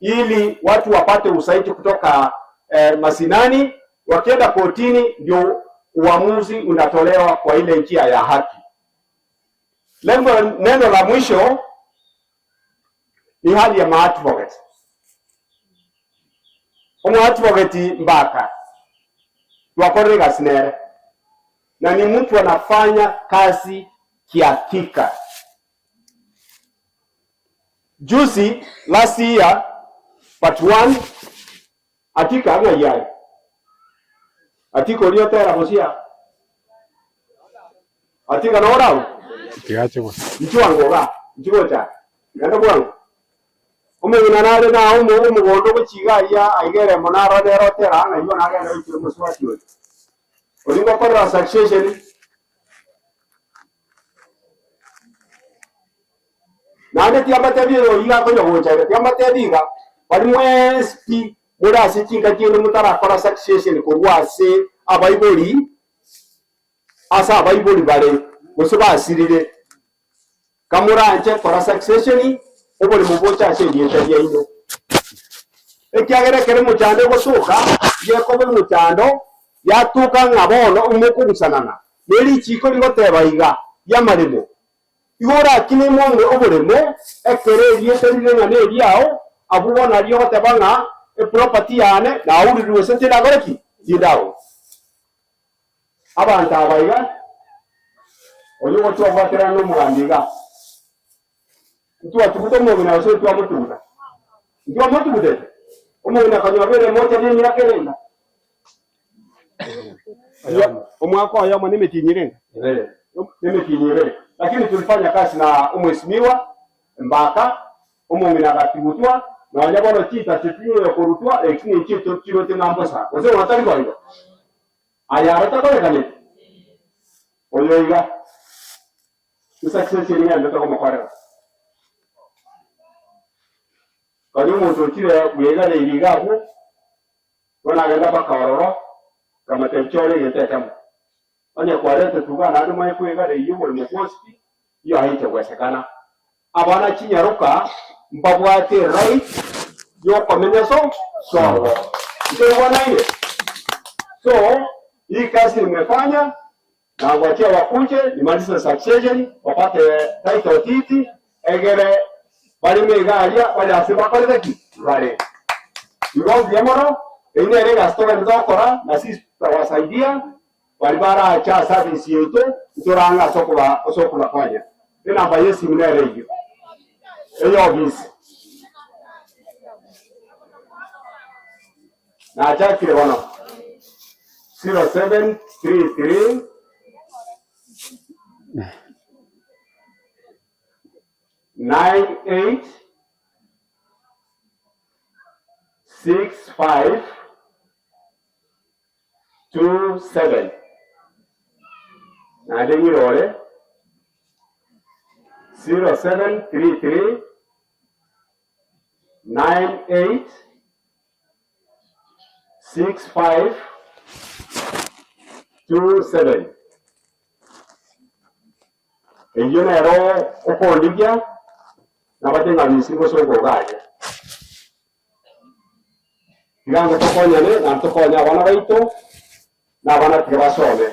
ili watu wapate usaidi kutoka eh, masinani. Wakienda kotini ndio uamuzi unatolewa kwa ile njia ya haki. Lengo, neno la mwisho ni hali ya maadvocate. Omoadvocate mbaka twakorire egasi nere na ni mtu anafanya kazi kihakika. Juzi last year part one atika ng'ai aye atika oria otera bosia atika norau Tigache gose. Inchuo iga, inchuo gocha, genda bwango. Omong'ina nare nao omo omogondo gochia iga aria aiga eremo naro nere otera ng'a igo nagenda goikera omosubati oyo. Oria ngokorera succession. Naende tiambatebia oyo iga akonya gocha iga, tiambatebia iga, baria mwensi pi more ase chinka chiaino motarakora succession korwa ase abaibori, ase abaibori bare, gose basirire, kamoranche kora succession, oboremo boche ase erieta riaino. Ekiagera ekero emochando egotoka, gekoba emochando, yatoka ng'a bono mokogusanana, ne richiiko rigoteba iga, ri'amaremo, Igo orakine imong'e oboremo, ekero erieta rire ng'a neriao, abwo bono nario ogoteba ng'a eproperty yane naourirwe gose tindakore ki? Tindagora. Abanto aba iga, oria ogochia kobwaterana nomogambi iga, ntwatuguta omong'ina gose ntwamotuguta? Ntwamotugutete? Omong'ina akanyora eremo ocha nemiaka ere enga? Omwaka oyomo nemetienyi ere enga? Nemetienyi ebere. Lakini tulifanya kazi na omwesimigwa Mbaka, omong'ina agatugutwa, nonya bono chintase chinyoyo korutwa, lakini inche tochiroche ng'a mbosa. Gose bono tari boigo? Aya aro takorekaneti? Oyo iga, Insuccess eri ng'endete komokorera. Konya omonto ochire bweganeiri iga abwo, bono agenda mpaka ororo, nkamotebia chora egento ekemo. Onye kwaretete iga naende omanye kweganeria oboremo bwonsi pi, iyo aye tegwesekana. Abana chinyaroka mbabwate right yokomenya so sobo. Ntoigwanaine? So, hii kazi nimefanya na ngwachia wakuje nimalize succession wapate title deed egere bareme iga aria bare ase bakorete ki? Bare. Igo mbuya mono, eyio nere egasi togende togokora na sisi tutawasaidia baria barache ase afisi yaito ntorang'e ase okoba ase okobakonya. Enamba y'esimu nere eyio ey'ofisi. Nachakire bono 0733 98 65 27 Naende ng'irore 0733 98 65 27 Eyio nero okondigia nabate ng'a bisi gose okogaria. Tiga ange tokonyane naende tokonye abana baito, na abana tiga basome.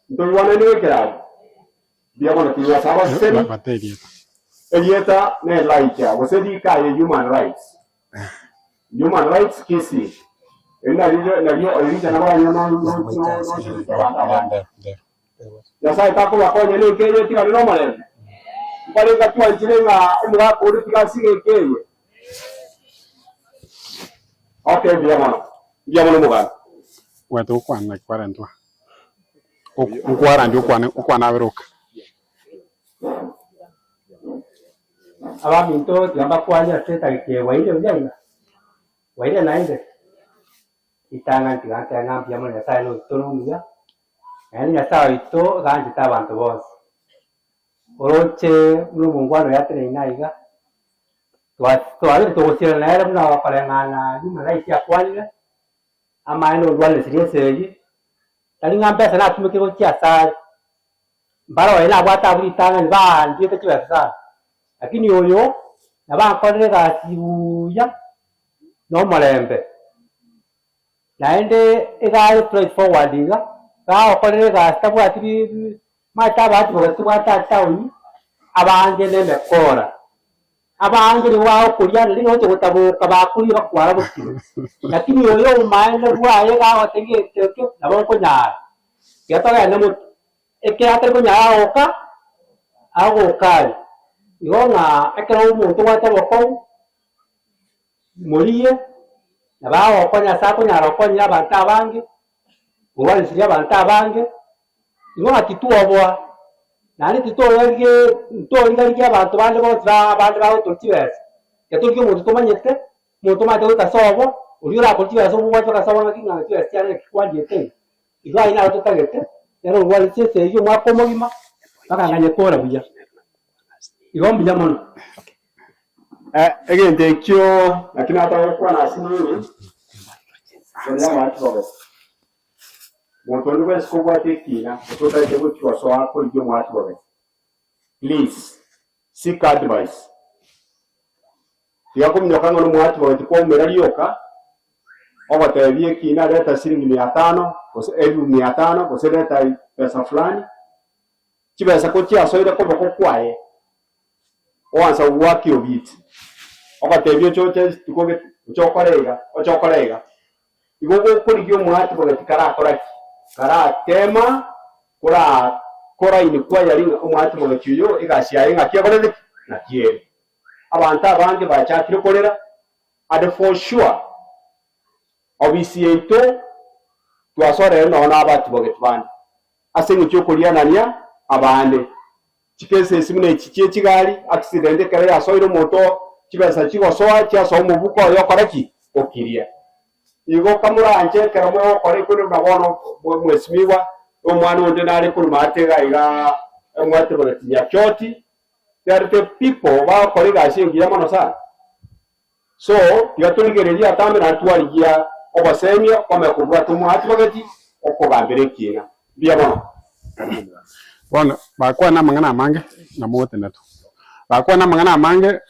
Ntoigwanani ekeraro? Mbuya mono tiga ase abaseseni. Erieta ne Elijah gose rika aye human rights. Human rights Kisii. Eri nario nario Elijah nabo aranyore no no no no abanto abange. Nyasaye takobakonya nenka eye etigane nomorembe? Mbarenge twanchire ng'a omogaka onde tiga asige enka eye? Okay, mbuya mono. Mbuya mono omogaka. Gwete gokwana naki kwarentwa? Nkwarandi okwane okwane abere oka. Abaminto tiga mbakwanie ase etageka eye bwairire buya iga? Bwairire naende? Ritang'ani tiga ntebe ng'a mbuya mono Nyasaye noito nomuya, naende Nyasaye oito iga anchete abanto bonsi. Oroche buna omongwana oyo ateneine aiga, twabeire togosirana nere buna okoreng'ana human rights akwanire, amaene orwanisirie esegi, tari ng'a mbesa natumekire gochia asare, mbare oye nabwate abwo ritang'ani baandiete chibesa sana, lakini oyo nabo ankorire egasi buya na omorembe, naende iga are straight forward iga, gagokorera egasi tabwati bi omanyete abahati boka tobwate ase town, abange na emekora, abange nigo bagokoria naende oche gotaboka bakoria bakwara bokima, lakini oyo obomaene bwaye gagotebia egento ekio nabo okonyara, tiga togende motwe, ekero atari konyara agoka agoka aria, igo ng'a ekero omonto obwate obokong'u. Morigie, na bagokonya ase akonyara gokonyera abanto abange, kobarisirie abanto abange, igo ng'a titwoboa, naende titorigie ntorigareria abanto bande bonsi ba abande bagotoria chibesa, ekero torigia omonto tomanyete, omonto omanyete goika sobo, oria orakore chibesa obobwate mpaka sobo ng'aki ng'a chibesa chiane naki kwandiete iga. Igo ayio naro totagete, nere orwarete esegi omwaka omogima, mpaka nganye kora buya. Igo mbuya mono. Egento ekio naki nataka gokwana ase inwe, konya amache bobe. Monto onde bwensi kobwate ekina gose otagete gochia gosoa korigia omwati bobe, please seek advice. Tiga kominyoka ng'a nomwati bobe tikwaumera rioka, ogotebia ekina reta shilingi mia tano gose elfu mia tano gose reta pesa fulani, chibesa kochiasoire koboko kwaye. Oansa goaka obiti, ogatebia oche oche rituko gete, oche okore iga, oche okore iga. Igo gokorigia omwati bogeti karakora ki? Karatema kora koraini kwayari ng'a omwati bogeti oyo egasi yaye ng'aki ekorete ki? Ng'aki ere. Abanto abange bachakire korera and for sure obisi yaito twasorere nonye na abati bogeti bande ase eng'encho yokorianania abande. Chikesesi buna echi chie chigari, accident ekero yasoire omonto chibesa chigosoa chiasoa omobuko oye okore ki? Okiria. Igo kamoranche ekero mogokora ekwende buna bono mwesimigwa. Omwana onde nare korwa maate iga iga omwate bagati Nyachoti, there the people bagokora egasi engiya mono sana. So tiga torigererie atambe naende twarigia obosemia kwamanya kobwata omwati bagati okogambera ekiina. Mbuya mono. Bono bakwana amang'ana amange, na mogotenena tu. Bakwana amang'ana amange,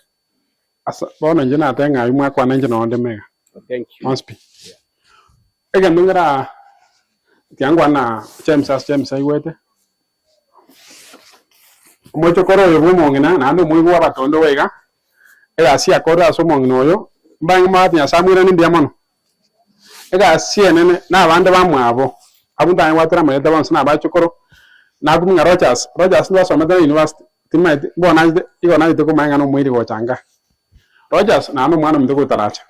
ase bono inche natebe ng'a aywo mwakwana inche nonde mega. Onsi pi. Egento nkera tiga nkwane na James ase James aigwete, omochokoro oyo bwa omong'ina naende omoigwa bwa abatondo iga iga, egasi yakorire ase omong'ina oyo, mbange mobwate Nyasaye amoiranie mbuya mono. Egasi enene na abande bamwabo, abwo ntanyare goatera amareta bonsi na abachokoro, nakumia ng'a Rogers, Rogers ntwasomete na university, timanyeti bono nachete igo nachete komanya ng'a nomoiri gocha nka. Rogers naende omwana ominto gotaracha.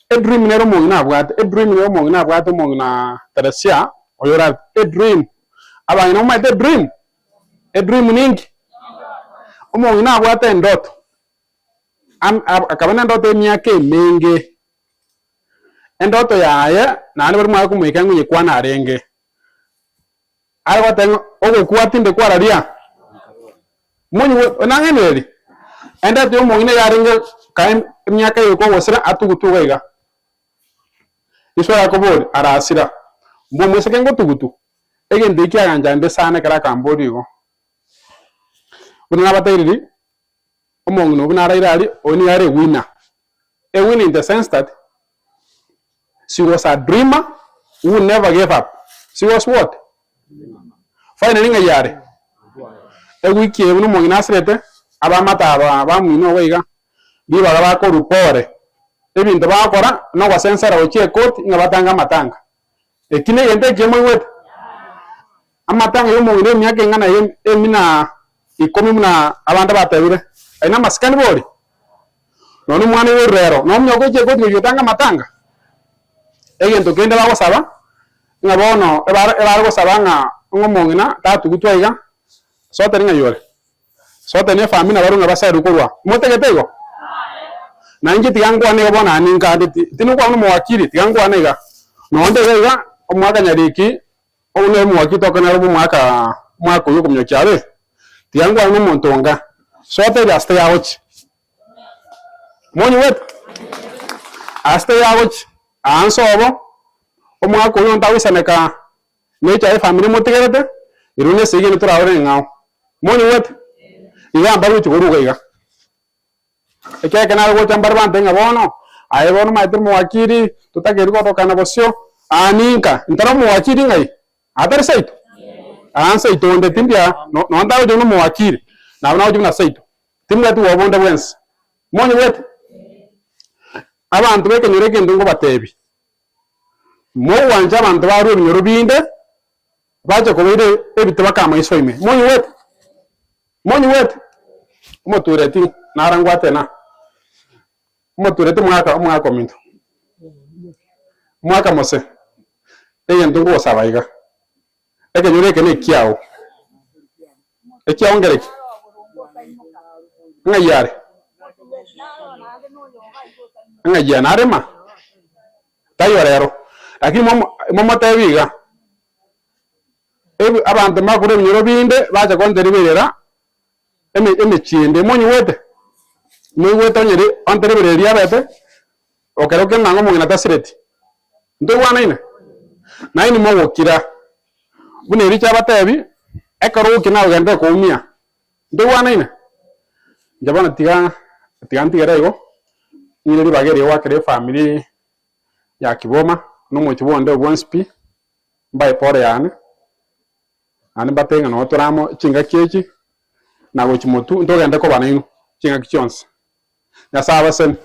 Edream nere omong'ina abwate, edream nere omong'ina abwate omong'ina Teresia oyo orarete, edream, abang'ina momanyete edream? Edream ninki? Omong'ina abwate endoto. Akaba nendoto emiaka emenge, endoto yaye naende baria mware komoika ng'a oyekwana arenge, are goteba ng'a ogokwa tinde kwararia monywe nang'ainereria? Endoto ya omong'ina yarenge kae emiaka eye kogosira atugutwe iga iga, Yeso arakoboria, arasira, mbwa omoiseke ngotugutu? Egento ekio kiagancha sana ekero akamboria igo. Buna nabatebirie. Omong'ina obwo naraire aria, oyo nigo are a winner. A winner in the sense that she was a dreamer who never gave up. She was what? Finally ng'ai are? Ewiki eye buna omong'ina asirete, abamate aba bamwina obo iga, ribaga bakorwa pore. Ebinto bagokora nogosensera gochia ekoti ng'a batange amatanga. Eki negento ekiya moigwete? Amatanga y'omong'ina emiaka eng'ana emina ikomi buna abande batebire, aye namasikani bori? Nonya omwana oiborwe rero, nomonye ogochia egoti gochia gotanga amatanga? Egento kende bagosaba, ng'a bono ebare ebare gosaba ng'a ng'a omong'ina tatugutwa iga, sote ng'ai ore? Sote ne efamiri nabarabwo ng'a basairwe korwa. Motagete igo? Na inche tiga nkwane iga bono aye ninkande ti tindi gokwana nomowakili, tiga nkwane iga. Nonde iga iga, omwaka nyariki, obo nere omowakili tokonyara obe omwaka omwaka oywo okominyokia abe, tiga nkwane na omonto onga, sote eria ase tayagochia. Monyigwete? Ase tayagochia, aa nsobo, omwaka oywo ntagoisaneka. Necha efamiri emotigerete, erio nesegi ende torarore eng'ao. Monyigwete? Iga mbare gochia koruga iga. Ekiagera ekero nare gocha mbare bantebie ng'a bono, aye bono omanyete omowakili, totakeiri korokana bosio, aa ninka, ntari omowakili ng'ai? Atari seito? Aa nseito onde tindi aa, no nonye ntagocha buna omowakili, nabo nagocha buna seito. Timbwati bwoba bonde bwensi. Monyigwete? Abanto b'ekenyoro egento nkobatebia. Mogwancha abanto barue ebinyoro binde, bache kobaira ebite baka amaiso ime. Monyigwete? Monyigwete? Omotureti nara ngwate na. Omotureti omwaka omwaka ominto. Omwaka mose. Egento ngogosaba iga. Ekenyoro eke nekiao. Ekiao nkereki? Ng'ai are? Ng'ai are? Narema? Taiyo rero. Lakini momo momotebie iga, ebi abanto mbakure ebinyoro binde bacha konteriberera eme emechie ende. Monyigwete? Moigwete onye ri onteriberera eria abete, okero kende nang'o omong'ina tasireti. Ntoigwanaine? Nainwe mogokira, buna Elija abatebi, ekero ogokina nagogenderere koumia. Ntoigwanaine? Inche bono tiga tiga ntigere igo, ng'ire ribaga erio goakera efamiri ya Kiboma, na omochie bwa onde bwonsi pi, mbae pore yane, naende mbatebie ng'a noo tore amo chingaki echi, na gochia motwe ntogende koba nainwe chingaki chionsi. Nyasae abasemi.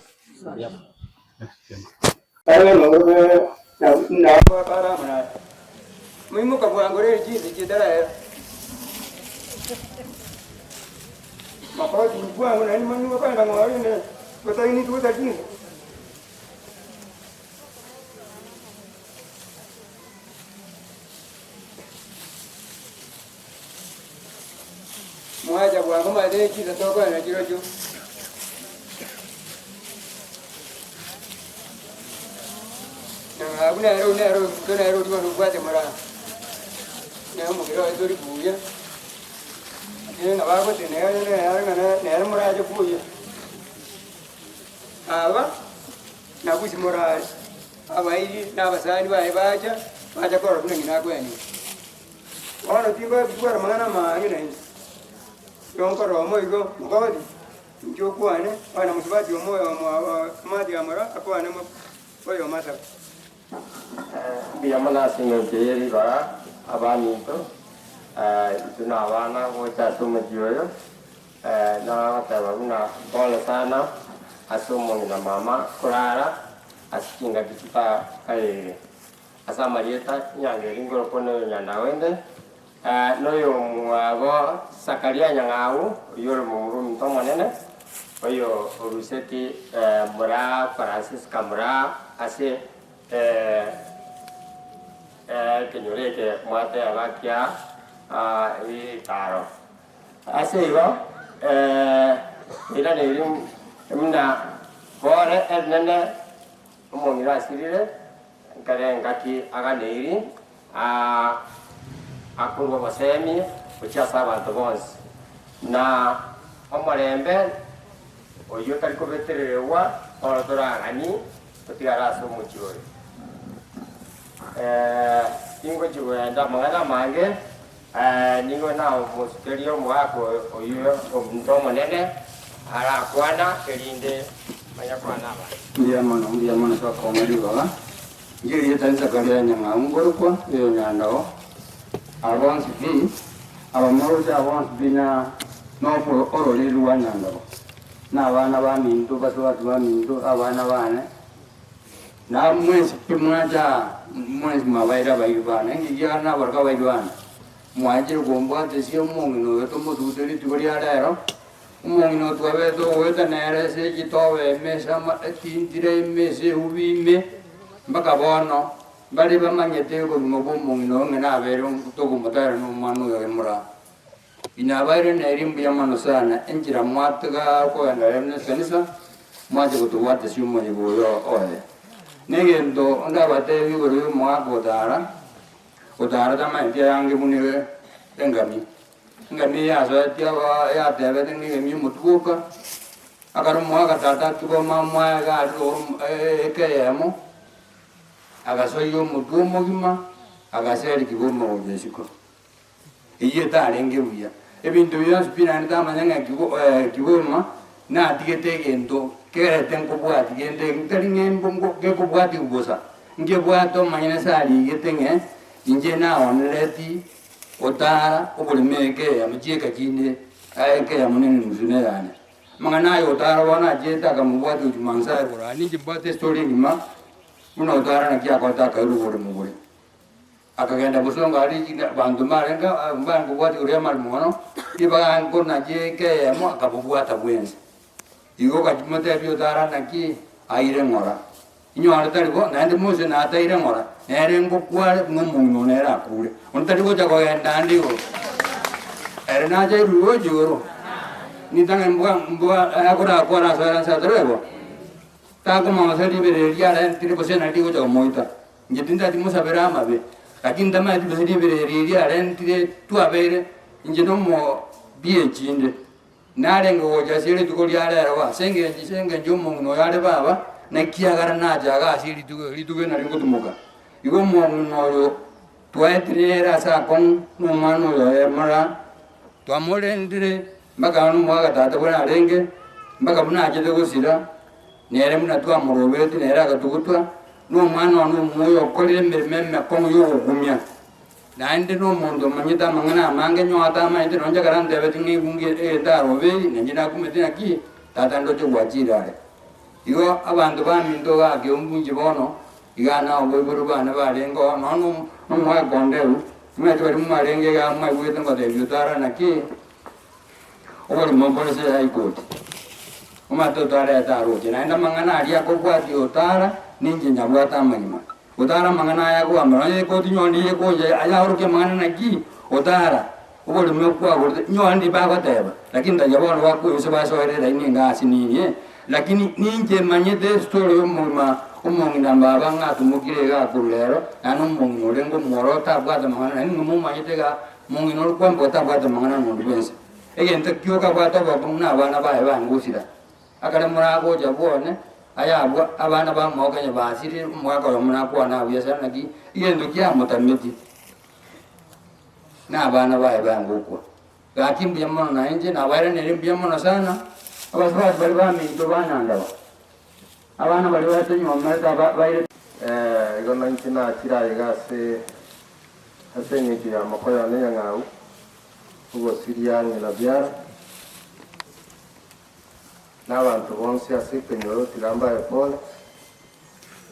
Moimoka bwango rero chinsa chitaraera. Makoti bwango naende monyume kogenda ng'ora rende gotaini gosa chinsa. Mwacha bwango maete chinsa tokogenda chirochio. Abwo nere oyio nere ominto nere oria bono obwate moraa, nere omobere oye tori buya, lakini nabo agotenena onye nere ng'a nere morache koyia. Aba, nabusi morare, abairi na abasani baye bacha, bacha korora buna ng'ina akwenerwa. Bono tingoetwara amang'ana amaange naende, igo nkorora omoigo mokogoti, inche okwane, onye na mosubati omo omwabo kamati amora akwane oyomo asabe. Mbuya mono ase engencho ye ribaga, abaminto, intwe na abana gocha ase omochie oyo, nagoteba buna pole sana ase omong'ina mama korara ase chingaki chitakaeire. Ase amarieta nyangeria nkorokwa noyo Nyandawende, noyomwabo Zakaria Nyang'au, oyio ore momura ominto omonene, oyo oruseti Muraa Francisca Muraa ase ekenyoro eke mwateba kia Ritaro. Ase igo, riraneri buna bore erinene omong'ina asirire, Ekero engaki aganeiri, akorua obosemi gochia ase abanto bonsi, na omorembe oyio otari kobetererigwa oro toraganie totigare ase omochie oyo. Tingochia kogenda amang'ana amange, nigo namosukerie omogaka oyio omonto omonene arakwana erinde manye kwana abanto. Mbuya mono, mbuya mono ase okong'a ribaga. Inche erieta risaka ria Nyang'au nkorokwa, eyo Nyandao, aba bonsi pi, aba moroche aba bonsi pi na nofo ororeri rwa Nyandao, na abana baminto, basubati baminto, abana bane, na mwensi pi mwancha aa, mwensi mwabaire abairi bane, inki kiagera nabaroka abairi bane? Mwanchire kombwatesia omong'ina oyo tomotugute rituko ria rero, Omong'ina otwabete ogoeta nere ase chitobe ime ase etintire ime ase eubi ime, mpaka bono, mbare bamanyete obogima bw'omong'ina oyo ng'a nabeire tokomotara nomwana oyo oye moraa. Inabaire neri mbuya mono sana, enchera mwatiga kogenda rero nekanisa, mwanche gotobwatesia omoyega oyo oye. Negento ndabatebie igoro y'omogaka otara, otara tamanyeti ayange buna engami. Engami yasoetie aba yatebete ng'a egemi omotuboka, akaromwa agatata atuba mwaye iga aria igoro eka eyemo, agasoyia omotwe omogima, agaserikigwa omogocho isiko. Eyio etarenge buya. Ebinto bionsi pi naende tamanya ng'a kibo kiboma, natigete egento kerete nkobwati gende ntari ng'a embo gekobwatigwa bosa, nkebwate omanyene ase arigete ng'a inche naonereti. Otara oborimo eka eyemo chieka chinde, aye eka eyemo nenusu neyane. Amang'ana aya Otara bono achiete akamobwatia Ojumansae igoro aye ninche mbwate estory engima buna Otara naki akorete akairwa oboremo boria. Akagenda bosongo aria chinde abanto mbarenge mbarenge kobwatia igoro y'amaremo mono, ribaga nkonache eka eyemo akabobwata bwensi. Igo okachimotebia Otara naki aire ng'ora. Inyore tari bo, naende Musa nataire ng'ora, nere ngokware buna omong'ina one ere akure. Onde tari gocha kogenda ande igoro. Ere nache airwe gocha igoro. Nintang'ani mbwa mbwa akorakore ase ere ase atarebo. Takomama riberera riarentire gose nari rigocha komoita. Inche tindati mosabere amabe, lakini ntamanyeti gose riberera erio riarentire twabeire inche nomo biechinde. Narenge gocha ase rituko ria rero ase engencho ase engencho y'omong'ina oyo are baba, na ekiagera nacha iga ase rituko rituko eri nario ngotumoka. Igo omong'ina oyo twaetire nere ase akong'u, na omwana oyo oye mora, twamorendire mpaka bono omwaka tata buna arenge, mpaka buna achete gosira, nere buna twamorobetie nere agatugutwa, na omwana one omoyo okorire emeremo emekong'u ya ogokumia. Naende nomonto omanyete amang'ana amange nyowe atamanyete, nonye ekero antebetie ng'a ebunge egento aroberi, nainche nakumete naki tata ndoche gwachire are. Igo abanto baminto iga keumbu inche bono, iga naoboibori bane barenge oo, nonya na omogaka onde oo, omanyete baria mwarenge iga mwaigwete ngotebia otara naki, oborimo mbore ase High Court, omanyete otarete aroche, naende amang'ana aria akobwatia otara, ninche nyabwate amagima. Otara amang'ana aya akogamera, onye ekoti nyore nigo ekoncha ayaorokia amang'ana naki, otara oborimo kwagorete, nyore ndi bagoteba, lakini tari bono bakoyusa basoere elaini enga ase nini eh. Lakini ninche manyete estory y'omogima omong'ina baba ng'a atumokire iga korwa rero, naende omong'ina orenge omwororo tabwate mang'ana naende inwe momanyete iga mong'ina ore kwamboka tabwate mang'ana nonde bwensi. Egento kioka abwate obokong'u na abana baye bangosira. Akare moragocha bwone, aya abwo abana bamwabo kanya basirire, omogaka oyomo nakwane abuya sana naki egento kiamotameti na abana baye bangokwa. Gaki mbuya mono na inche nabairaneire mbuya mono sana, abasubati baria baminto ba Nyandawa, abana baria batanyomerete aba bairete. Igo nainche nachire aiga ase ase engencho ya mokoyo one Nyang'au, ogosiria ng'ina biara, na abanto bonsi ase ekenyoro tiga mbae pole,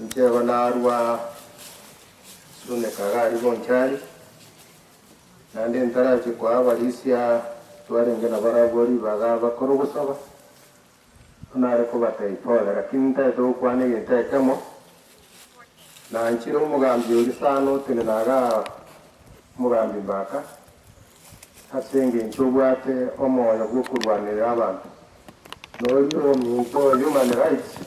inche igo narwa Suneka iga aria Bonchari. Naende ntarache koa abarisia twarenge nabarabwo ribaga bakore ogosaba, nare kobatebia pole, lakini ntagete gokwana egento ekemo, nanchire omogambi oria sana otenena igaa omogambi Mbaka, ase engencho obwate omoyo bw'okorwanerera abanto. Noria ominto human rights,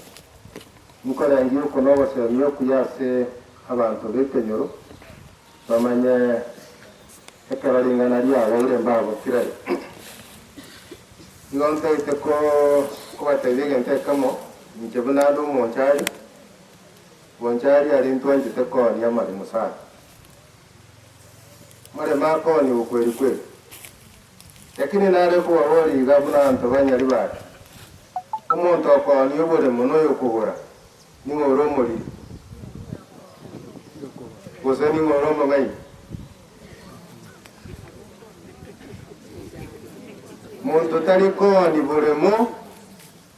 nkorengia oko nogosemia okuya ase abanto b'ekenyoro, Bamanye ekero ring'ana riabeire mbagokire. Nigo ntaete kobatebia egento ekemo, inche buna ande omonchari, bonchari aria ntwanchete koonia amaremo sana. Amaremo akooniwa kweri kweri. Lakini nare kobaboria iga buna abanto banyari bake, omonto okoonia oboremo noyokogora, Ning'o ore omoriri? Gose ning'o ore omong'aini? Monto tari koonia boremo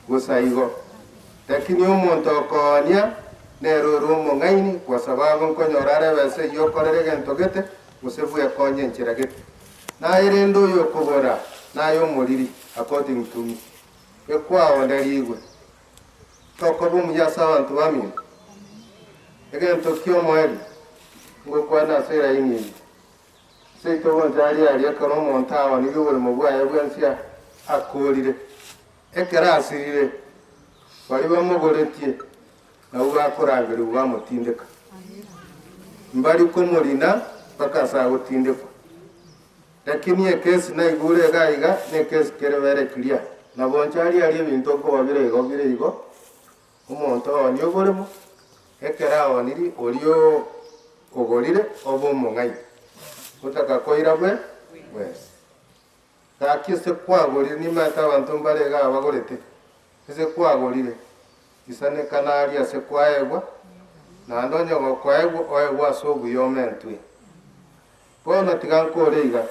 bosa igo, lakini omonto okoonia nere ore omong'aini, kwa sababu nkonyora are ebesa eyio okorera egento gete, gose bwekonye enchera gete. Naye rende oyokobora naye omoriri, according to me, ekwaonerigwe. Tokoba omuya ase abanto bamino. Egento ki'omoerio ngokwana ase eraini eye, Seito bonsi aria aria ekero omonto aonirie oboremo bwaye bwensi akoorire, ekero asirire, baria bamogoretie nabwo bakorangerigwa bamotindeka. Mbari komorina mpaka ase agotindekwa. Lakini ekesi naigure iga iga nekesi kere very clear. Na boncha aria aria ebinto okoba bire igo bire igo, omonto aonie oboremo, ekero aonirie oria ogorire obe omong'aini, otaka koira bwe bwensi. Gaki ase kwagorire nimaete abanto mbare igaa bagorete, ase kwagorire, isanekana aria ase kwaegwa, naende onye gokoegwa oegwe ase obuya omentwe. Bono tiga nkore iga,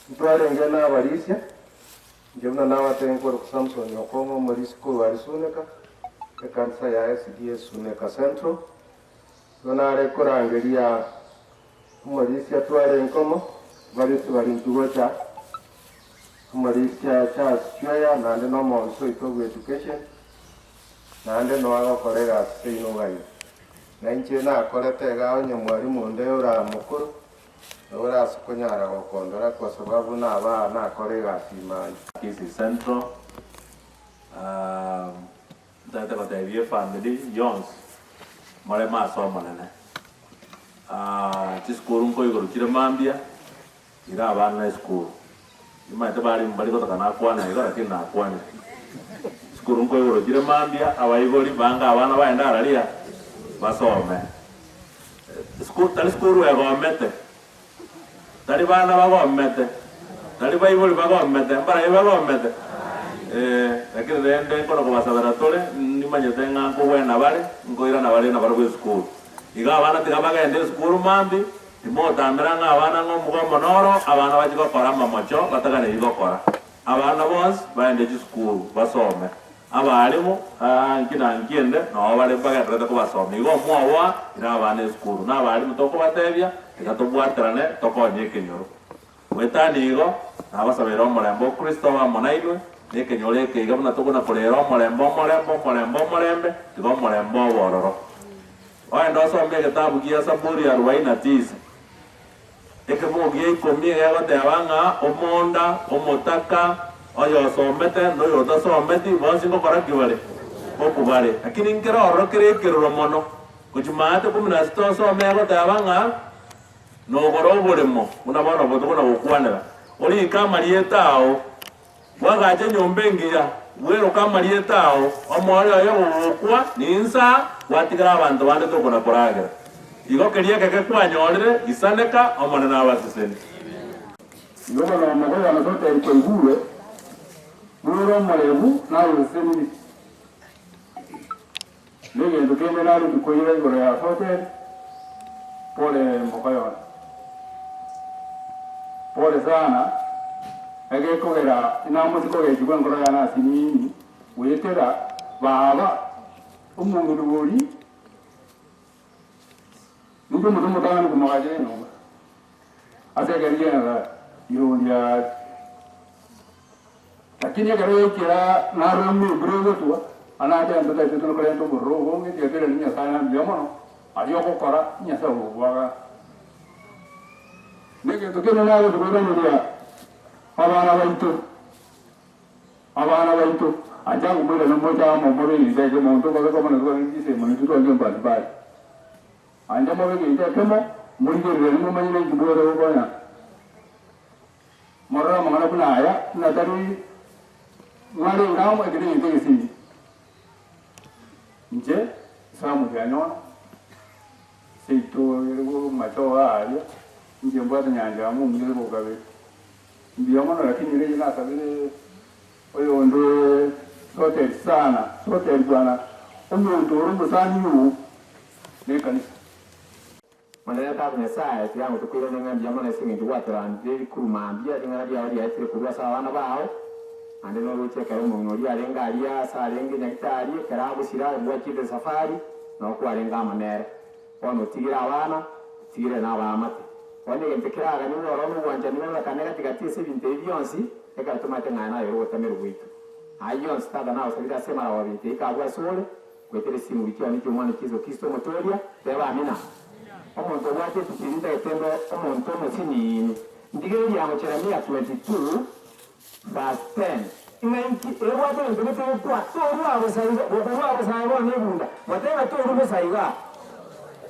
ntwarenge nabarisia, inche buna nabatebia nkorokwa Samson Okong'o omorisia korwa aria Suneka, ekanisa ya SDA Suneka Central, igo nare korangeria omorisia twarenge omo, barisia baria intwe gocha, omorisia Charles Chweya naende na omoofisa oito bwa education, naende noe agokora egasi seino iga iga. Na inche nakorete iga onye mwalimu onde oramokoro, na orase konyara gokondora kwa sababu naba nakora egasi ime ayio. Kisii Central, ntagete gotebia efamiri yonsi moreme ase Omonene. Chisukuru nkoigoro chire mambia, ira abana esukuru. Nimanyete bari mbari gotoka nakwana igo lakini nakwanire. Chisukuru nkoigoro chire mambia, abaibori bange abana baende araria basome. Sukuru tari sukuru egomete, tari bana bagomete, tari baibori bagomete, mbarabwo bagomete? Eh, lakini rende nkono kobasabera tore, nimanyete ng'a nkogwena bare, nkoirana bare nabarabwo esukuru. Iga abana tiga bagende esukuru mambia, Timotamera ng'a abana ng'a omuga omonene oro, abana bachie gokora amamocho bataganeirie gokora. Abana bonsi baende chisukuru basome. Abalimu, aa, nki na nki ende, noo bare bagendererete kobasomia. Igo omwoboa ira abana esukuru. Na abalimu tokobatebia, tiga tobwaterane tokonye ekenyoro. Goetania igo, nabasabeire omorembe o Kristo obe amo nainwe, na ekenyoro eke iga buna tokona korera omorembe, omorembe, omorembe, omorembe, tiga omorembe obe ororo. Ogende osome egetabu gia Saburi arubaini na tisa, ekebugu gia ikomi egegoteba ng'a omonda, omotaka, Oyosomete na oyotasometi, bonsi ngokora ki bare? Ngokwa bare. Lakini nkere ororo kere ekeroro mono, gochia maate kumi na sita osome egoteba ng'a nogore oboremo buna bono botuko na gokwanera, orike amarieta ao, bwagache enyomba engiya, bweroke amarieta ao, omoerio oye gogokwa ninsa, gwatigera abanto bande tokona koragera. Igo keria ekeke kwanyorire, isaneka, Omonene abasesenie. Igo bono omogoya na Soteri kwaigure, buna ore omoremu na oyoseseniri. Na egento kende narenge koira igoro ya Soteri, pole mokoyo one. Pole sana, egekogera inamoche kogechigwa enkoro yane ase nini, goetera baba omong'ina oria. Ninche omonto omotang'ani komogachera enyomba ase ekero ki'enyasae rirorio riaye. Lakini ekero yaikera narora buna embura egotwa, anache ntataete tore korenta obororo obonge, tiga toirane Nyasae na mbuya mono, aria ogokora Nyasae ogokoaga. Negento kende nagocha koiraneria abana baito. Abana baito, ancha ngomoirane moche amo mobe egento ekemo, onto gose koba na twane chisemo naintwe twanche mbari mbari. Ancha mobe egento ekemo, morigererie momanye ninki mbwate gokonya. Morore amang'ana buna aya, buna tari mwarenge amo, eke negento egesinyi. Inche, Samuel Anyona, seito ere machogo aaria, inche mbwate nyancha amo omuya ore gokabere. Mbuya mono lakini riria nasabire oyonde soteri sana soteri bwana omonto ore omosani oo nekanisa. Monene Tata Nyasae, tiga ngotokoiranie ng'a mbuya mono ase engencho gwatorandirie rikuru mambia, ring'ana riao riaetire korwa ase abana bao, naende noroche ekero omong'ina oria arenge aria ase arenge nyagitari, ekero agosira mbwachiete esafari, nao kwarenge amo nere. Bono otigire abana, otigire na abaamate. Bono egento keraganigwe ororo nobwanchani bororekane gati gati ase ebinto ebi bionsi, ekero tomaete ng'a aye naye ore ogotamerwa gwaito. Ayio onsi Tata nagosabire ase emaraba binto ebi kabua asore, goetera esinguru chiane chi'Omwana Yeso Kristo Omotooria, teba Amina. Omonto obwate epichiri ntagete mbe omonto omosinini. Ndigereria amo Jeremia 22 verse 10. Ng'a inki ebwate egento gete gokwa torua bosa igo, gokorua bosa aye bono ebunda, goteba torua bosa iga.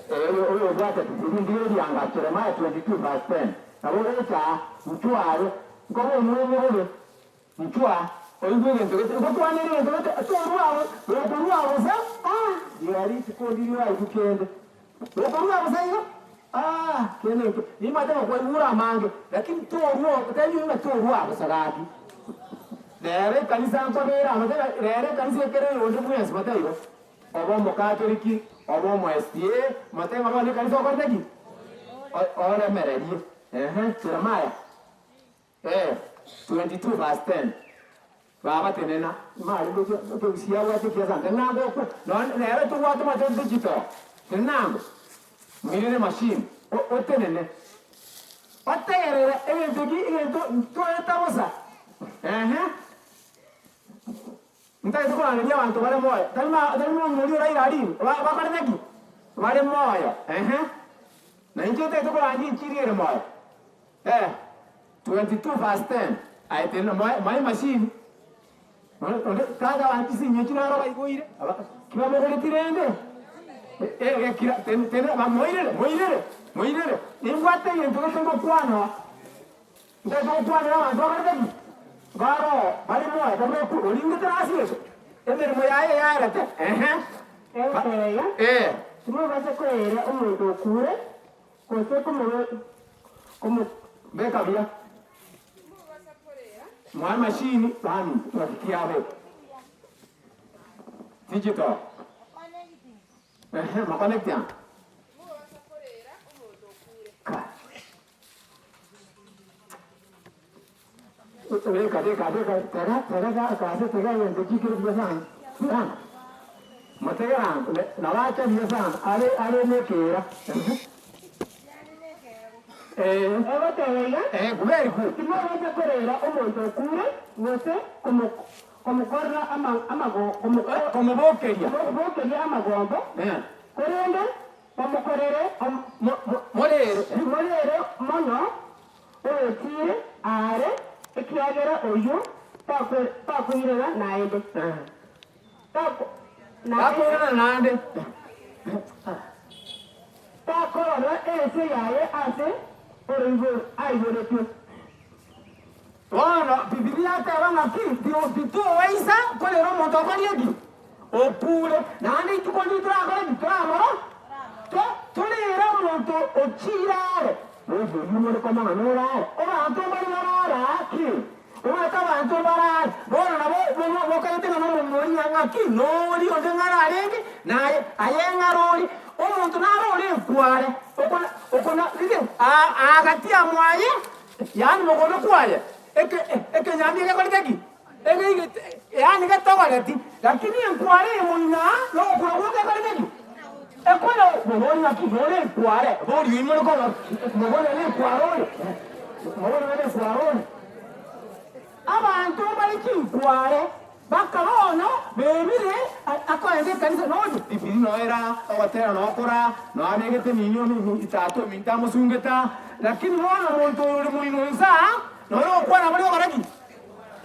Erio oyobwate epichiri ndigereria anga Jeremiah 22 verse 10. Nabo ogocha aa, inchuo aye, nkobe omweng'e bobe. Inchwa, oigwe egento gete, ngokwanere egento gete, torua abo, gokorua bosa, ah, riria rituko ndiria oraigwe kende. Gokorua bosa igo, ah, kende nkio. Nimanyete ng'a kwaigure amange, lakini torua otebiwe ng'a torua bosa gaki. Rero ekanisa nkobera amo, teba rero ekanisa ekere oyonde bwensi botaigo, obe omokatoliki, obe omo SDA, motebe ng'a bono ekanisa okorete ki? Oremererie, ehe, Jeremiah. Ee, 22 verse 10 Baba tenena, mari ngochia ekegusii abwate ekiya sana, tenena ango okwe, nonye rero tobwate omachete digital, tenena ango, moirere machine, otenene, otegerere egento eki egento toeta bosa, ehe. Ntagete korangeria abanto bare moyo, tari ma tari mong'ina oria oraire aria ime, ba bakorete ki? Bare moyo, ehe. Na inche ntagete korandia enchiri ere moyo. Eh, 22 verse 10 Aye tenena moe moe emachine, onde onde tata abanto chisinyo echi naro baigoire, aba ki bamogoretie rende? Eh, gekira ten tenena bamoirere moirere moirere, nimbwate egento gete ngokwana. Ntagete gokwanera abanto bakorete ki? Baroo, bare moyo, barokwe, oringete ase Yeso, emeremo yaye yaerete, ehe, Egoteeba, eh. Timobasa koeera omonto okure, gose komo. Beka buya. Moe machine bani rafiki yabo. Digital. Ehe, mo connect anga. Ka. Beka, beka, beka, tega, tega, ga, gase, tega egento chikire buya sana. Sana. Motegere ango, ne, nabo acha buya sana, are, are nekeera. Ehe. Eh. Egoteba iga, Eh, very good. Timobasa koreera omonto okure, gose komo- komokorera ama- amago- Eh, komobokeria. komobokeria amagombo, Eh. korende Bamokorere morere. Morere mono oyochiire aare, ekiagera oyio Takoirana naende. Takoirana naende. Takorora ense yaye ase aiboretwe. Bono Bibilia yateba ng'aki? Titobaisa korera omonto okorire ki? Okure. Naende rituko riria torakore ki? Toramoro? Torere omonto ochiire are. Boigo oyio more komang'a nore are. Abanto mbare barara ki? Omanyete abanto mbare are. Bono nabo bokarete ng'a nomonto oria ng'aki? Noria onde ng'are arenge, naye aye ng'are ore. Omonto naro ore ekware, okona okona agati amwaye. Yaani mogondo kwaye, eke ekenyambi egekorete ki? Egeigete, yaani getogoreti, lakini enkware eye moino aa, nogokura gwoka ekorete ki? Ekore bori ng'aki nore enkware, bori oimore korwa mogondo ne enkware ore, mogondo nere enkware ore. Abanto mbare chinkware, Baka bono bebire akoenda ekanisa nonya Bibiri noera ogotera nokora noabegete eminyo etato eminto amosungeta lakini bono omonto oyo ore moino inse aa nore ogokwana bari gokora ki?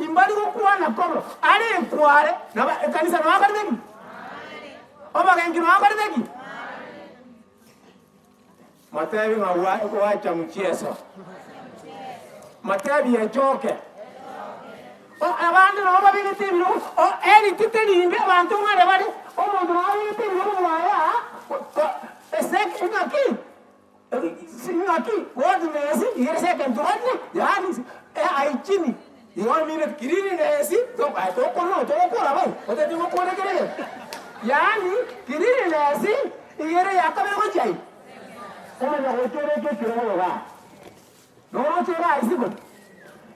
Imbari gokwana kobo are ekware naba ekanisa noakorete ki? Obogenki noakorete ki? Motebi ng'a gwacha mchieso. Motebi echoke. Abande nabo babegete ebirogo, eritite rimbe abanto ng'are bare, omonto nabo abegete ebirogo bwaye aa, esek ng'aki? Ng'aki? Godness igere second to godness, yaani hygiene igo emineti cleanliness aye tokorwa togokora bo, otagete gokora kere egento. Yaani cleanliness igere yakabere gochia ime. Omanya gocha obeke ekerogo igaa. Noroche igaa isiko.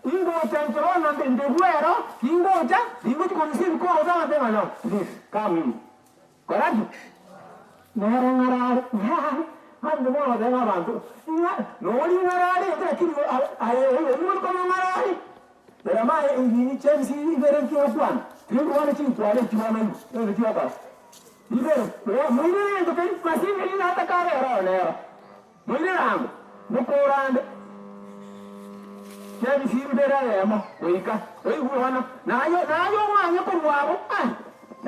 Ingocha inche bono nde ndebwero, ningocha, ningochi korusia ebikoroto abanto ng'a no, please come in. Kora ki? Nere ng'ara are, abanto mogoteba abanto, ng'a nori ng'ara are inche lakini aye oyio ori koba ng'ara are. Jeremiah nini James ibere nki ogokwana? Tingokwana chinkwara echi bono igo, egento kiogokora. Ibere, moirere egento keria, masini eria nataka rero oo nero. Moirere ango, mokorande. James ibere eyemo, goika oigwe bono, naye naye omanye korwa abwo, ah,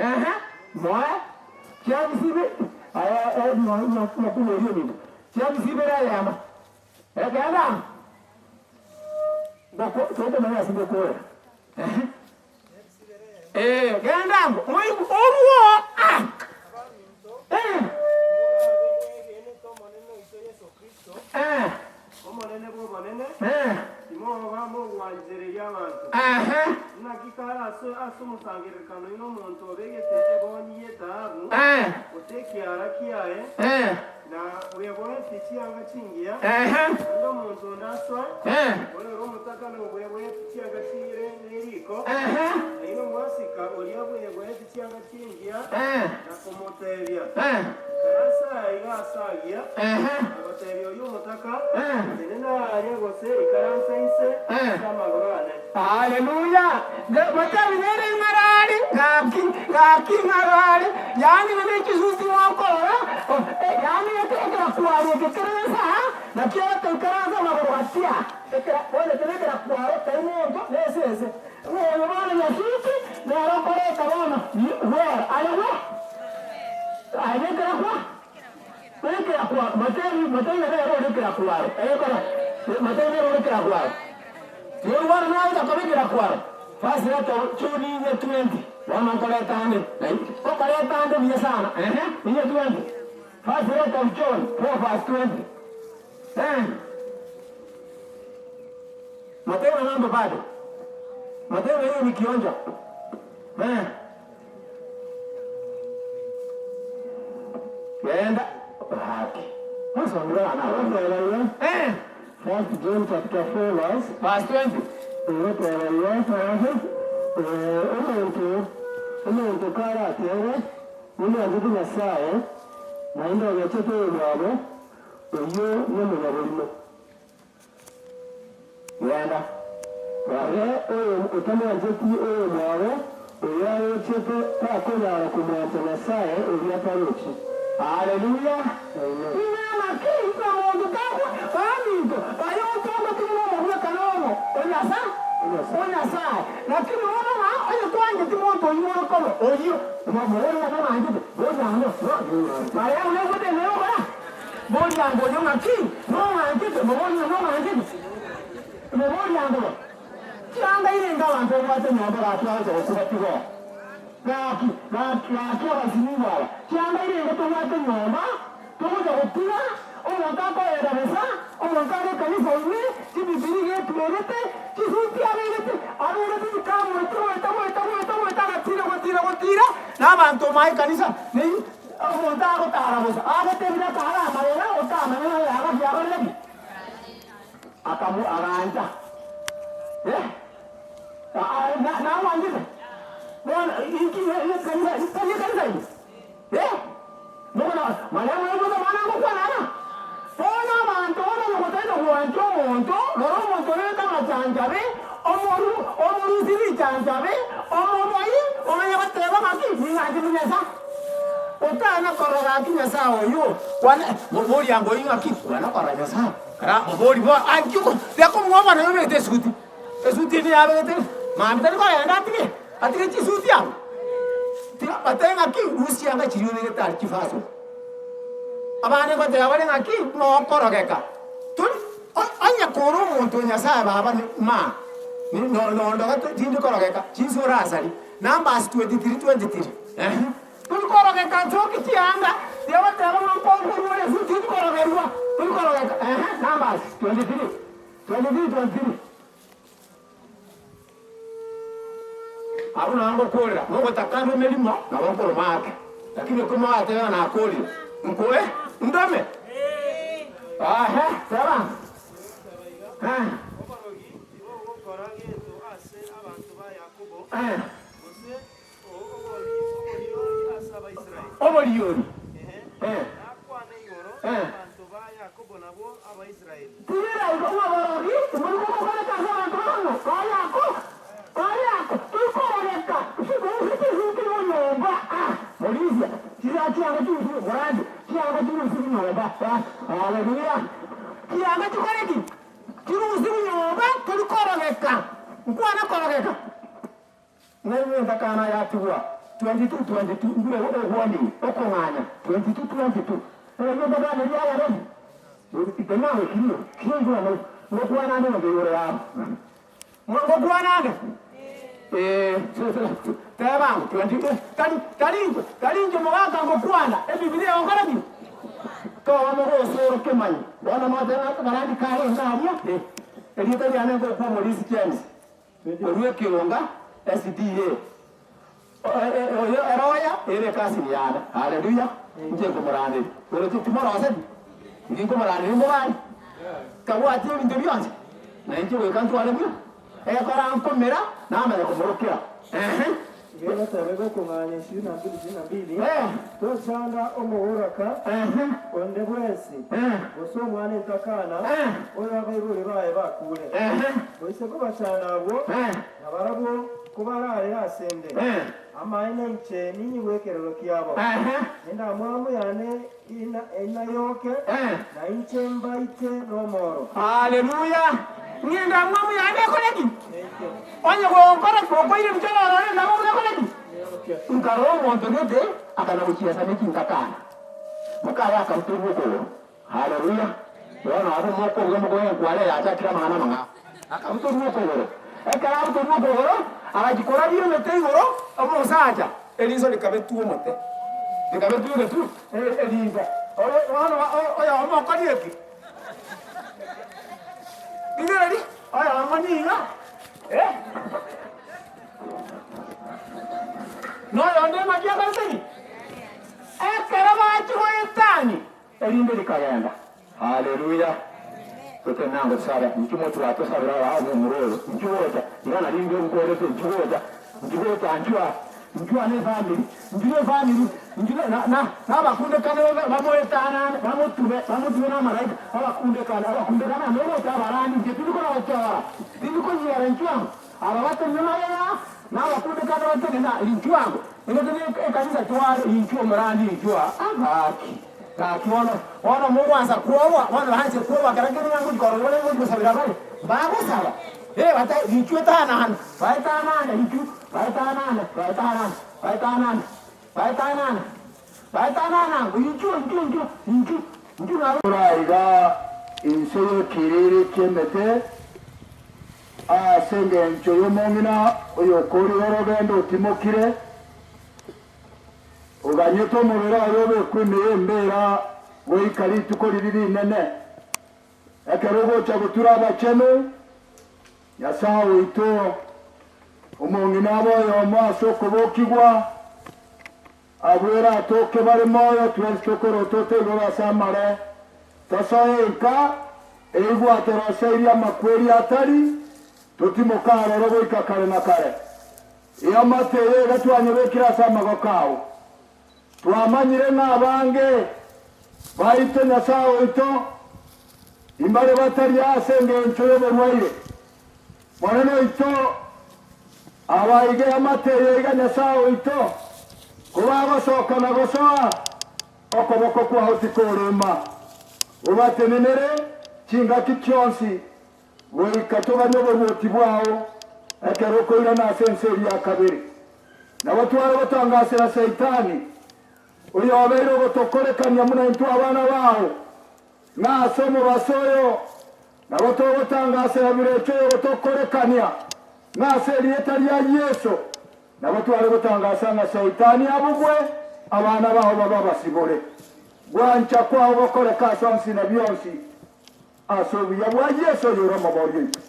ehe, moe. James ibe, aye mokuboria ominto. James ibere eyemo, egenda ango. Tokomanya ase ngokoera. Ehe. Eh, genda ango, moigwe orwo. Ah. Eh. Eh. Omonene bw'obonene, Eh. timoba mogwanchereria abanto. Ehe. Naki kare ase ase omosangererekano oino omonto obegete ebonyi y'etaabu, Eh. gose ekiara kiaye, Eh. Na bweboetie chianga chingiya, Ehe. naende omonto onde asoe, Eh. ore ore omotaka na obweboetie chianga chire neriko, Ehe. na inwe mwasika oria bweboetie chianga chingiya, Eh. na komotebia, Eh. Ikaransa aiga aase agiya, Ehe. na gotebia oria omotaka, Eh. Tenena aaria gose ikaransa inse Eh. ase amagoro ane. Haleluya! Gotebi nere ing'arari, gaki, gaki ing'arari, yaani buna echisusi mokorora, yaani ekerakwaro eke kere inse aa, nakio ogotoikaransa amagoro gatia. Ekera, bono eke nekerakwaro, tari monto, nesese. Ng'a oyo bono Nyasusi, nere okoreta bono gwera. Aye gwe? Aye nekerakwaro? Nekerakwaro, motebi, motebi nere ore ekerakwaro. Egekora, motebi nere ore ekerakwaro. Rirorio bono nagocha koba ekerakwaro, first letter chuni inye 20, bono nkoreta ande, okoreta ande buya sana, ehe, inye 20, first letter of John 4 verse 20, eh. Motebe mambo bado, motebe hiyo ni kionjo, eh. Genda haki. Eh. First John chapter 4 verse Verse 20. Omonto omonto karatere nomwanchete Nyasae, naende ogechete oyomwabo, oyio nomonyaborimo. Genda. Ere oyo otamwancheti oyomwabo, oyo arochete, takonyara komwancha Nyasae oria atarochi. Haleluya! Amen. Ing'ana ki omonto takwa? Baminto, aye otongotigwe nomogwekano omo o Nyasae. O Nyasae. Lakini bono ng'a onye twancheti monto oyio more kobe oyio, mobori ng'a nomwanchete, boria ango, Mariamu naigwete ime yokora? Boria ango oyio ng'aki, nomwanchete? Mobori ng'a nomwanchete? Mobori ango bo. Chianga irenge abanto babwate nyomba gaki bagocha gokuba tigo. Gaki, gaki, gaki abasinibo aba, chianga irenge tobwate nyomba, togocha gotiga, omonto akoenda bosa, omonto are ekanisa ime, chibibiri iga etuerete, chisuti abegete, abegete chikamoeti goeta goeta goeta goeta agatira gotira gotira, na abanto omae ekanisa, ne omonto agotara bosa, agotebire akare amarera, otamanya ng'a yagaki akorire ki? Akamu agancha. Eh? Namwanchete? Bono inki ekanisa tari ekanisa eye? Eh? Bono Mariamu naigwete omwana agokwana ara. Bono abanto bamanya gotaete gwancha omonto, rora omonto orete amachanchabe, omoru omorusi richanchabe, omoboi, omanye goteba ng'aki ning'anchete Nyasae. Otana korora gaki Nyasae oyio, kwana moboria ng'o oyio ng'aki kwana korora Nyasae. Kara mobori bo anki riakomwoba naye obegete esuti. Esuti ende yabegete mambia tari kogenda atige atige chisuti abwo. Tiga batebe ng'aki rusia anga chiria obegete aria chifaso. Abande ngoteba bare ng'aki nokorogeka tori onye kore omonto o Nyasaye baba ma nondoga tindi korogeka chinsa orasari Numbers 23:23 eeh. Tori korogeka nchoki chianga, tiagoteba ng'a nkoigorwa ore ase tindi korogerwa, tori korogeka eeh Numbers 23, 23, 23. Abwo nao ngokorera, mogotaka ndome rimo, nabo nkoroma ake, lakini ekero moratebe ng'a nakorire, nkoe ndome? Ehe, teba. Eh. Eh. Oboriori. Tigera igo ng'a oborogi mbori gokoreka ase abanto bang'o ba Yakobo, ba Yakobo, tikororeka gose chisukiri bonyomba. Ah, morisia, chiria chianga chirusigwe korande, chianga chirusigwe nyomba. Ah, haleluya. Chianga chikore ki? Chirusigwe nyomba, tori korogeka. Nkwana korogeka. Nainwe entakana yatigwa 22 22 Mbure ogwani okong'anya 22 22 Nainwe entakana eria yabareri Itenawe kirio kiaigwa no ngokwana ande nonde igoro yabo Ngokwana ande Eh teba ango 22 Tari tari inche tari inche omogaka ngokwana Ebibilia egokora ki? Toba mogosoro kemanyi Bono notebe ng'a barandi kare enga aria eh Erieta riane ngokwa omorisi James Korwa ekeonga SDA oyo eroya ere ekasini yane. Haleluya! Inche nkomoranderia. Oroche timoroseti? Inche nkomoranderia mobare. Tabwati ebinto bionsi, na inche goika ntware buya. Ekora nkomera, namanya komorokera. Ehe. Iga egoteba egokong'anya 22 22, Tochanda omogoraka onde bwensi, gose omwana entakana, oyo abaibori baye bakure. Goise kobachanda abwo, na barabwo kobararere asende, amaene inche ninyigwe ekerero kiabo, endamwamu yane inayoke, na inche mbaite nomoro. Haleluya! Ng'a endamwamu yane ekore ki? Onye gokora gokoire inche norore endamwamu ekore ki? Nkarora omonto gete akana gochiesa ne chintakana, mokaye akaruterwa okogoro. Haleluya! Bono abwo mokobuga mokoe enkware eyachakire amang'ana amang'ao. Akabutorwa okogoro. Ekero abutorwa okogoro, agachia korabia emete igoro, omosacha, eriso rikabetwa omote, rikabetwa egetu, eriso. Oyo bono oyomo okorire ki? Rigereria, oyomo nigo, eh, na oyonde ng'aki akorete ki? Ekero bachia goetania, erinde rikagenda. Haleluya! Totenena gosabe, inki motwatosabera aba omomura oyo? Inki gocha? Iga nari inche nkorete, inki gocha? Inki gocha inchuo aa? Inchuo aa nefamiri, inchu nefamiri, inchu na na na nabakundekane babe bamoetanane, bamotube, bamotube namalaika, abakundekane, abakundekane amo gocha abarandi, inche tindi kona gochora, tindi konyiera inchuo amo, aba batenene magega, nabakundekane batenene aa, inchuo amo, engaki ne ekanisa tware, inchuo omorandi inchuo aa, gaki. Gaki bono, bono mogwansa kwoboa, bono banche kwoboa kera kende ng'a ngochi korora bare ngochi gosabera bare, mbagosaba. Eh, bata richu etanana, baetanana richu, baetanana, baetanana, baetanana, baetanana, baetanana, inchu, inchu, inchu, inchu, inchu nabo. Rora iga inse y'ekiriri ki'emete, ase engencho y'omong'ina oyokoorire orogendo otimokire, oganyete omobere oye obekwe ime y'embeera goika rituko riria rinene, ekero ogocha gotura abachenu. Nyasae oito, omong'ina abe oyomo ase okobokigwa, abwere atoke bare moyo, twensi tokorotota igoro ase amare, tosoe enka eigwatoroseirie amakweri atari, totimoke aroro goika kare na kare. Eamate eye iga twanyebekire ase amagoko ao. Twamanyire ng'a abange baito Nyasae oito imbare batari ase engencho y'oborwaire. Monene oito abaige eamate eye iga Nyasae oito, kobagosoka na gosoa, okoboko kwao tikorema. Obatenenere chingaki chionsi Goika toganye oboruoti bwao ekero okoirana ase ense eria ya kabere. Nabo tware gotangasera Saitani, oyobeire ogotokorekania buna intwe abana bao, ng'a ase omobaso oyo nabo togotangasera birecha oyogotokorekania, ng'a ase erieta ria Yeso nabo tware gotangasa ng'a Saitani abugwe, abana bao babe abasibore. Gwancha kwao gokoreke ase onsi na bionsi. Ase obuya bwa Yeso oyore Omoboria oito.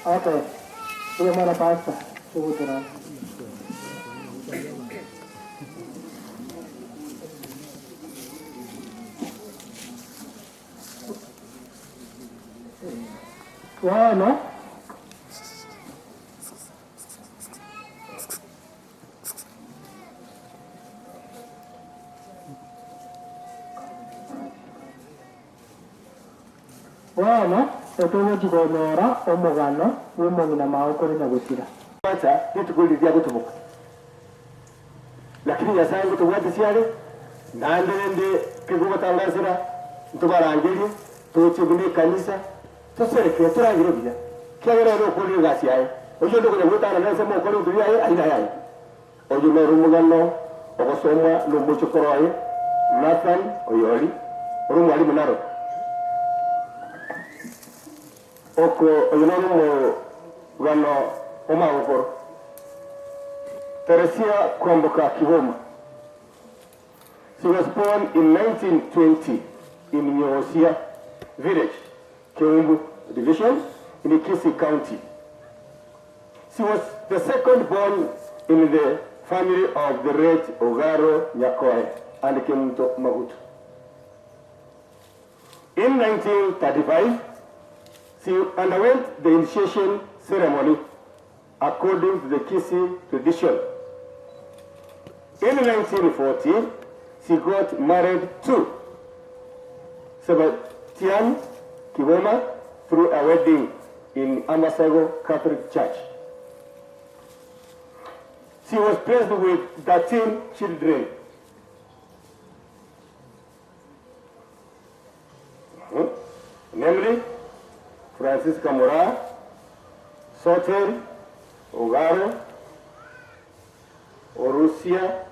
Okay. Uyo mwana pastor. Ugutura. Bono Bono etogochia konyora omogano bw'omong'ina maokoro nyagosira. Kwanza rituko riria riagotuboka, lakini Nyasae ngotobwatisia are, naende rende kegobatangasera ntobarangerie toche buna ekanisa, toserekee toragere buya, ekiagera ere okorire egasi yaye. Oyio onde okonya goetana nensemo okore ebinto biaye, ayio naye aye. Oyio noro omogano ogosomwa nomochokoro oye Nathan Oyori, ore omwalimu Narok. Oko oyo noro omogano omagokoro. Teresia Kwamboka Kigoma. She was born in 1920 in Nyosia village, Keumbu division in Kisii County. She was the second born in the family of the late Ogaro Nyakoe and Kemunto Magutu. In 1935, she underwent the initiation ceremony according to the Kisii tradition. In 1940, she got married to Sebastian Kigoma through a wedding in Amasago Catholic Church. She was blessed with 13 children. Namely, Francisca Mora, Soter, Ogaro, Orusia,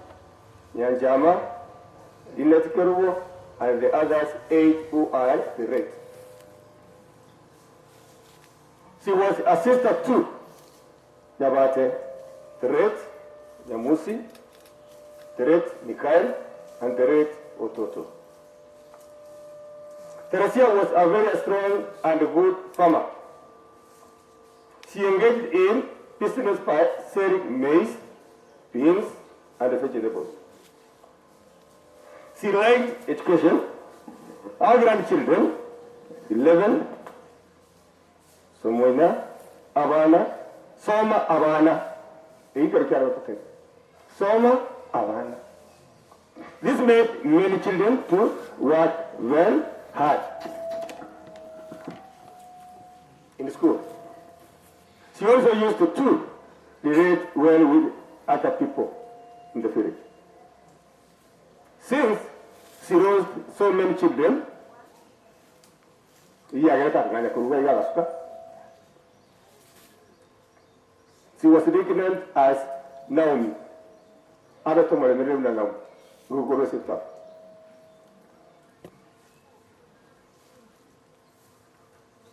Nyanjama, Linet Kerubo, and the others eight who are the rest. She was a sister to Nyabate, the late Nyamusi, the late Mikhail, and the late Ototo. Teresia was a very strong and good farmer. She engaged in business by selling maize, beans, and vegetables. She liked education. Our grandchildren 11 Somoina abana, soma abana. Ekero kiare gototebia, Soma abana. This made many children to work very hard in school. She also used to relate well with other people in the village. Since she lost so many children, Eyio yagerete akang'anya korwa iga agasuka. She was nicknamed as Naomi, abete omoremereri buna Naomi, korwa ase ebitabu.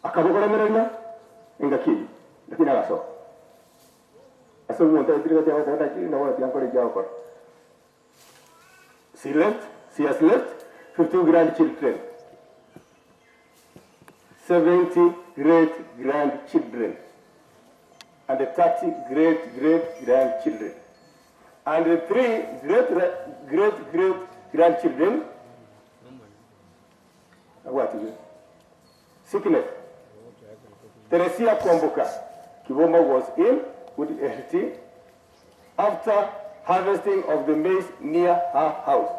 Akaba okoremereria engaki eyio, lakini agasoka. Ase omonto aetire gati agoteba naki nabo tiga nkore eki agokora. She left, she has left 15 grandchildren, 70 great grandchildren, and 30 great great grandchildren, and 3 great great great grandchildren. Abwatigire sickness. Teresia Kwamboka Kibomba was in with health after harvesting of the maize near her house.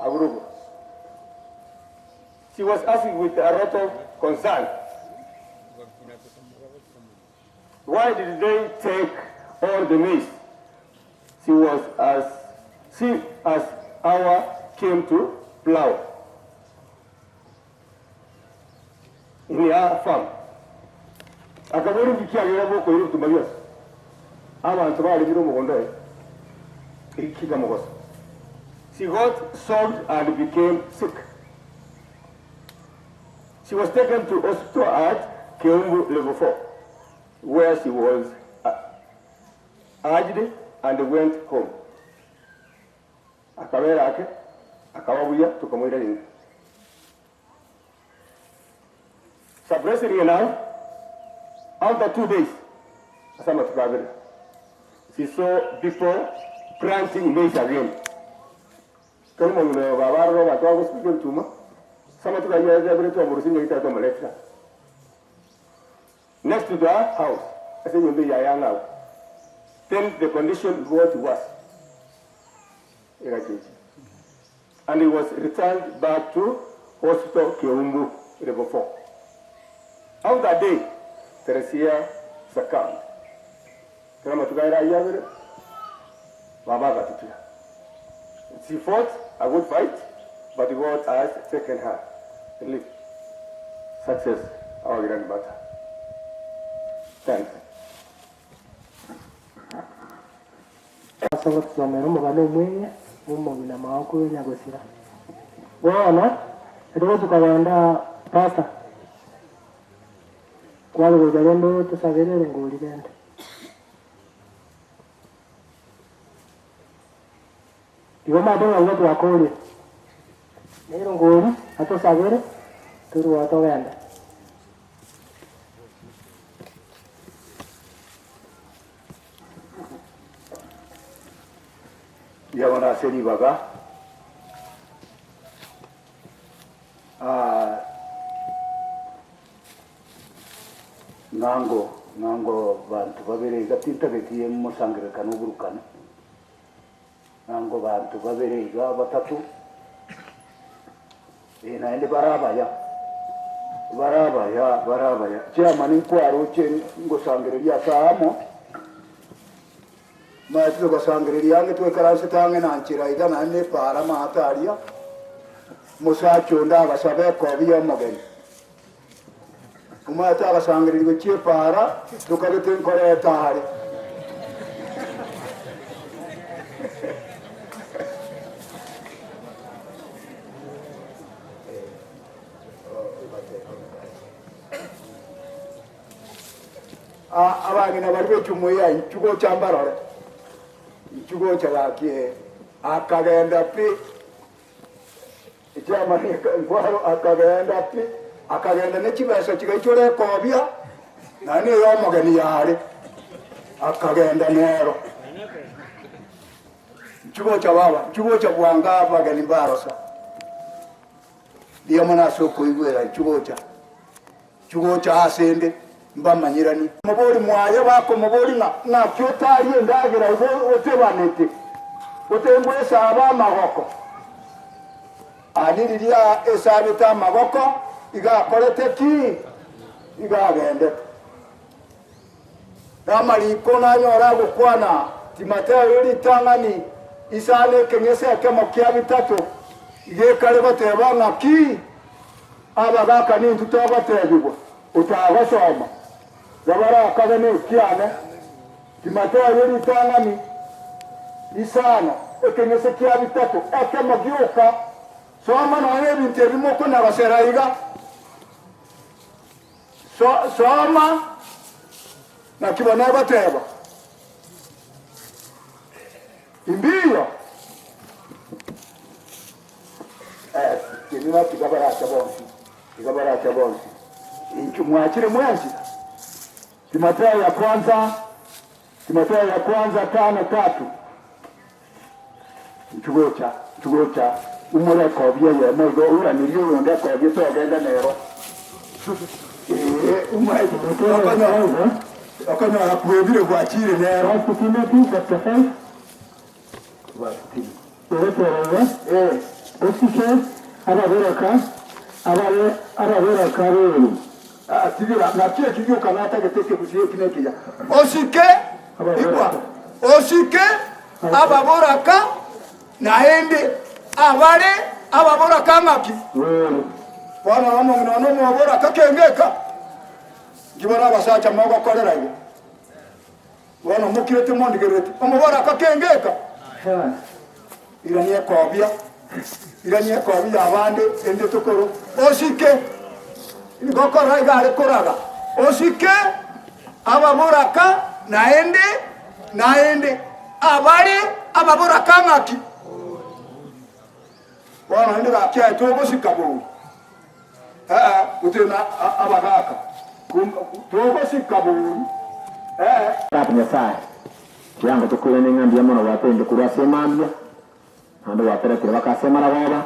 Aburugo. She was asking with a lot of concern, why did they take all the maize? She was as she as our came to plow in her farm. Akabori nki kiagera bokoira ebituma bionsi abanto baremire omogondo oye kikamogosa. She got soaked and became sick. She was taken to hospital at Keumbu level 4 where she was urged and went home. Akabera ake akaba buya tokamoira ringa. Surprisingly enough, after 2 days, ase amatuko abere, she saw people planting maize again. Kero omong'ina oyo baba aroro abanto bagosibeka ebituma, ase amatuko ayio abere twamorusia nyagitari twamoretera next to the house, ase enyomba eye yaye ang'e agwo. Then the condition got worse. Egachenchia. And he was returned back to hospital Keumbu level 4. After a day, Teresia succumbed. Kera amatuko aye ayio abere, baba agatitia. She fought a good fight, but God has taken her. Relief. Success, our grandmother. Thanks. Ase ogotosomera omogano omweng'e bw'omong'ina maokoro nyagosira. Bono erio tukagenda Pastor, kware gocha rende tosabere erongori rende. Igo omanyete ng'a igo twakorire, na erongori atosabere torue togende. Mbuya mono ase ribaga. Ng'ango ng'ango banto babere iga tintageti mosangererekano oburukane, ng'ango banto babere iga batato, eh naende bare abaya, bare abaya bare abaya. Chairman nkwaroche ngosangereria ase amo, Omanyete togasangereria ang'e twaikaransete ang'e na nchera iga naende nepaara amato aria, omosacha onde agasaba ekobi y'omogeni. Omanyete agasangereria gochia epaara, tokagete nkoreta are. Abang'ina baria b'echumuiya inchuo gocha mbarore, inchuo gocha gaki ee. Akagenda pi, echiamani nkwaro akagenda pi, akagenda ne chibesa chigaichora ekobia, naende eya omogeni yare, akagenda nero. Inchuo gocha baba, inchuo gocha bwango abageni mbarosa. Mbuya mono ase okoigwera, inchuo gocha. Chigocha asende, mbamanyeranie. Mobori mwaye bakomoboria ng'a, Ng'aki otarie endagera igo otebanete, otengwesaba amagoko? Ani riria esabete amagoko, iga akorete ki? Iga agendete. Namariko nanyore agokwana Timotheo ritang'ani isano ekeng'ese ekemo kia bitato, iga ekare goteba ng'aki? Abagaaka nintwe togotebigwa, Otagosoma, gabarakage nekiane. Timotheo ritang'ani isano ekeng'ese kia bitato ekemo gioka. Soma nonya ebinto ebi mokonagosera iga. Soma, naki bono egoteba, Imbiyo. Eh, tenena tiga baracha bonsi, tiga baracha bonsi. Inchu mwachire mwensi. Timotheo ya kwanza, Timotheo ya kwanza tano tatu. Inchu gocha, inchu gocha, umora ekobi eyemo igo, oiranerie oyonde ekobi togende nero. Ee, umora okonyora, okonyora kwebire gwachire nero. First Timothy chapter 5 Verse 10. Ogotoorigwa, osike ababoraka abare ababoraka b'eeri. Aa, tigira, naki eki gioka natagete ekegusii eki nekiya. Osike, igwa, osike ababoraka naende abare ababoraka ng'aki? Bono omong'ina one omoboraka kengeka, inki bono abasacha mogokorera igo? Bono mokirete mondigerereti, omoboraka kengeka. Irania ekobia, irania ekobia y'abande ende tokoro, osike, nigo iga are koraga, osike ababoraka naende, naende abare ababoraka ng'aki? Bono naende gaki aye togosika bori, ee, gotena abagaka, togosika bori, ee. Tata Nyasae, Kiango tokoirane ng'a mbuya mono gwatorende korwa ase emambia, naende gwateretire baka ase emaragoba,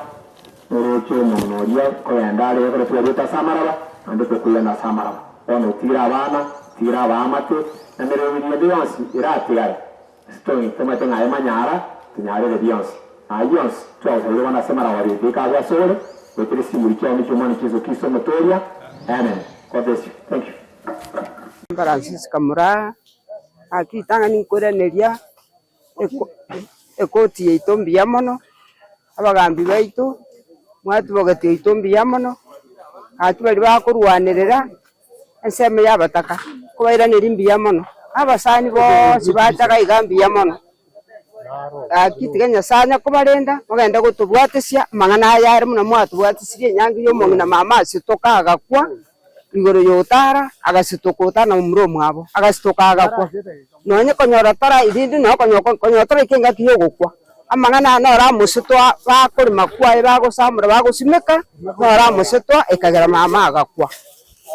noroche omong'ina oria kogenda are ekero twariete ase amaraba, naende tokoirana ase amaraba. Bono otigire abana, otigire abaamate, na emeremo ende yonsi eratigare, ase tomanyete ng'a aye manyara, tonyarere bionsi. Na ayio onsi twagosabire bono ase emaragoba yaito ekabe asore, goetera esimuri kiao neki'Omwana Yeso Kristo Omotoria. Amen. God bless you. Thank you. Francis Kamura, Gaki ritang'ani nkoiraneria ekoti yaito mbuya mono, abagambi baito, mwatubogeti oito mbuya mono, gaki baria bakorwanerera ensemo ya abataka, nkobairaneria mbuya mono, abasani bonsi bacha iga mbuya mono, gaki tiga Nyasaye anya kobarenda, mogende gotobwatesia amang'ana aya are buna mwatobwatesirie enyangi ya omong'ina mama ase tokagakwa. Igoro y'otara, agasitoka otara na momura omwabo, agasitoka agakwa. Nonye konyora tara rinde nonya konyora taraika engaki y'ogokwa. Amang'ana aya noro amosetwa bakorema kwaye bagosamora bagosimeka, noro amosetwa ekagera mama agakwa.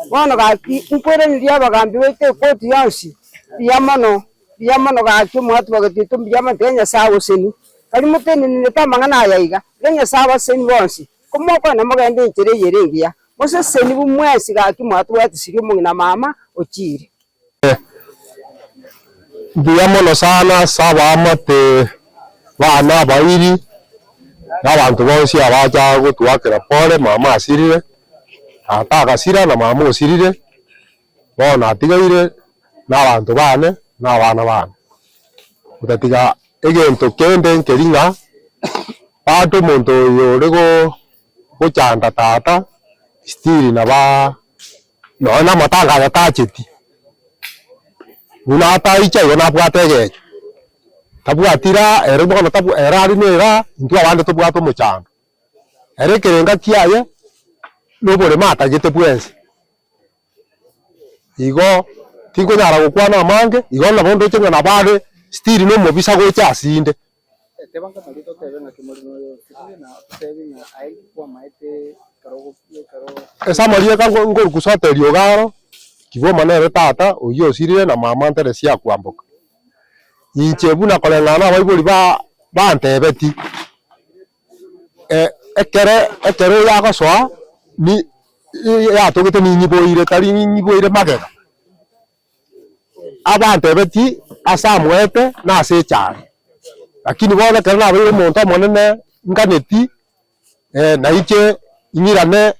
Bono gaki nkoiraneria abagambi baito ekoti yonsi, mbuya mono, mbuya mono gaki omwati bwagete oito mbuya mono tiga Nyasaye agosenie. Baria motenenerete amang'ana aya iga, tiga Nyasaye abasenie bonsi. Komokwana mogende enchera eye ere engiya, mosesenigwe mwensi gaki mwatobwatisirie omong'ina mama ochiire. Mbuya mono sana ase abaamate bane abairi, na abanto bonsi abacha gotuakera pole, mama asirire, tata agasira na mama osirire, bono atigaire na abanto bane na abana bane. Gotatiga egento kende nkeri ng'a bado omonto oyo ore gochanda tata still nabaa nonya na amatanga aya tacheti, buna ataicha igo nabwate egecho, tabwati raha ere bono ere are na eraha intwe abande tobwate omochando. Ere ekerenga kiaye na oboremo atagete bwensi. Igo tinkonyara gokwana amange, igo nabo ndoche ng'a nabo are still na omobisa gocha asinde. Ase amarieta nkorukusa oteria ogaro, Kiboma nere tata oyio osirire na mama Nteresi akwamboka. Inche buna koreng'ana na abaibori ba bantebeti, ekere ekero oyo agosoa ni. yatogete ninyiboire tari ninyiboire magega. Abantebetie ase amoete na ase echare, lakini bono ekero nabeire omonto omonene nganeti nainche ing'irane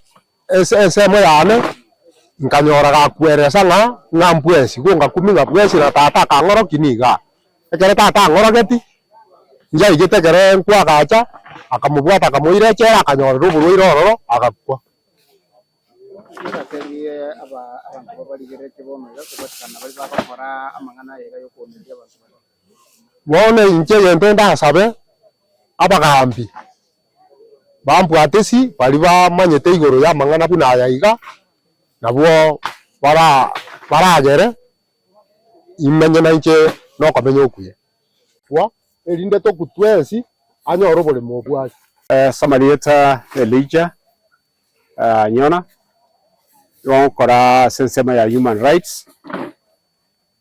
ase ensemo yane, nkanyora gakweresa ng'a ng'a mbwesi, igo ngakumia ng'a bwesi na tata akang'orokia nigo aa. Ekero tata ang'orogeti, nchaigete ekero nkwagacha, akamobwata akamoira echela akanyorera oborwaire ororo, agakwa. Bono inche egento ndasabe, abagambi bambwatesi baria bamanyete igoro y'amang'ana buna aya iga, nabwo bara baragere imenye nainche nokomenya okuya. Erinde tokwe twensi anyore oboremo obwake. Samarieta Elijah Nyona, nigo ngokora ase ensemo ya human rights.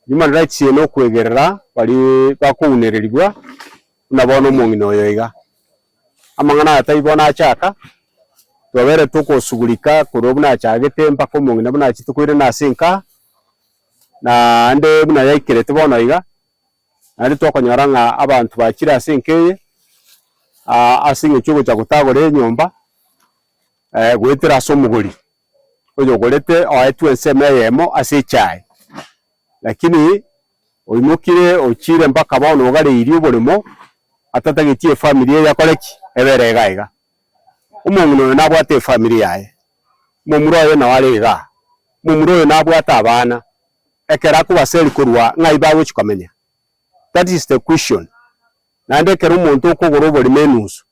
Human rights eye nokwegerera baria bakounererigwa buna bono omong'ina oyo iga. Amang'ana aya tari bono achaka, twabere tokosugurika korwa buna achagete mpaka omong'ina buna achete koirana ase enka, naende buna yaikerete bono iga, naende twakonyora ng'a abanto bachire ase enka eye, ase eng'encho yogocha gotagora enyomba, goetera ase omogori. Oyogorete oetwe ensemo eyemo ase echae, lakini oimokire ochire mpaka bono ogareirie oboremo, atatagetie efamiri eye akore ki? Ebere iga iga. Omong'ina oyo nabwate efamiri yaye, omomura oye nao are igaa, omomura oyo nabwate abana, ekero akobaseri korwa ng'ai bagochi komenya? That is the question. Naende ekero omonto okogora oboremo enusu,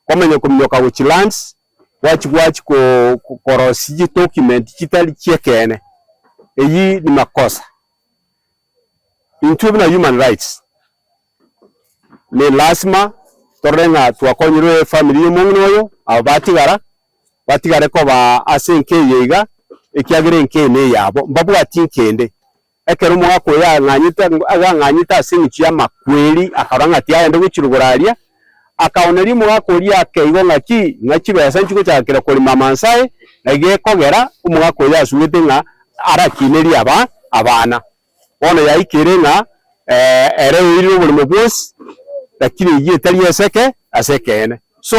Kwamanya kominyoka gochia lands, gwachia gwachia korosia chidocument chitari chi'ekeene, eyio ni makosa. Intwe buna human rights, ne lasima torore ng'a twakonyirwe efamiri ya omong'ina oyo, aba batigara, batigare koba ase enka eye iga, ekiagera enka eye neyabo, mbabwati enka ende. Ekero omogaka oyo ang'anyete agang'anyete ase eng'encho y'amakweri, akarora ng'a tiagenda gochirogora aria, akaoneria omogaka oria ake igo ng'aki, ng'a chibesa nchigochakera korema amansae, na igo ekogera omogaka oyo asugete ng'a arakinerie aba abana. Bono yaikire ng'a ere oirire oboremo bwonsi, lakini eyio etari eseke ase ekeene. So,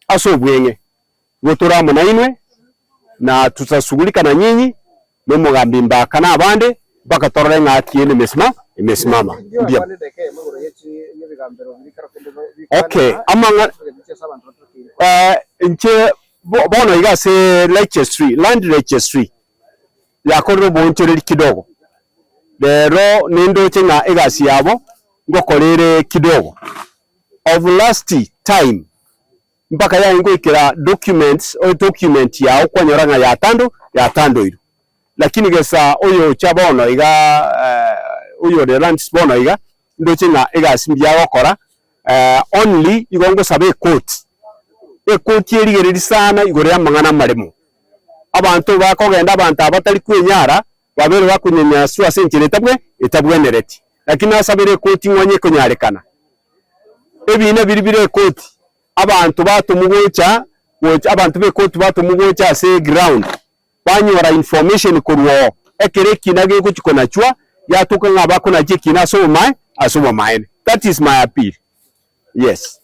ase obweng'e, nigo tore amo nainwe, na tutasugurika na nyinyi, na omogambi Mbaka na abande, mpaka torore ng'a kieni emesima emesimama. Mbuya. Okay, amang'a inche bono iga ase registry, land registry, yakorire oboonchoreri kidogo, rero nindoche ng'a egasi yabo ngokora ere kidogo. Of last time. Mpaka yaye ngoikera documents o document yao kwanyora ng'a yatando yatandoirwe. Lakini gesa oyocha bono iga oyo ore lands bono iga ndoche ng'a egasi mbuya agokora only igo ngosaba ecourt, ecourt erigereria sana igoro ya amang'ana amaremo. Abanto bakogenda abanto aba batari kwenyara babere bakonyanyaswa ase enchera etabwe etabwenereti. Lakini nasabere ecourt ng'a onye ekonyarekana ebina biria bire ecourt Abanto batomwa gocha gocha abanto b'ekoti batomwa gocha ase eground, banyora information korwa oo, ekero ekina gegochia konachwa, yatoka ng'a bakonacha ekina ase obomae ase obomaene. That is my appeal. Yes.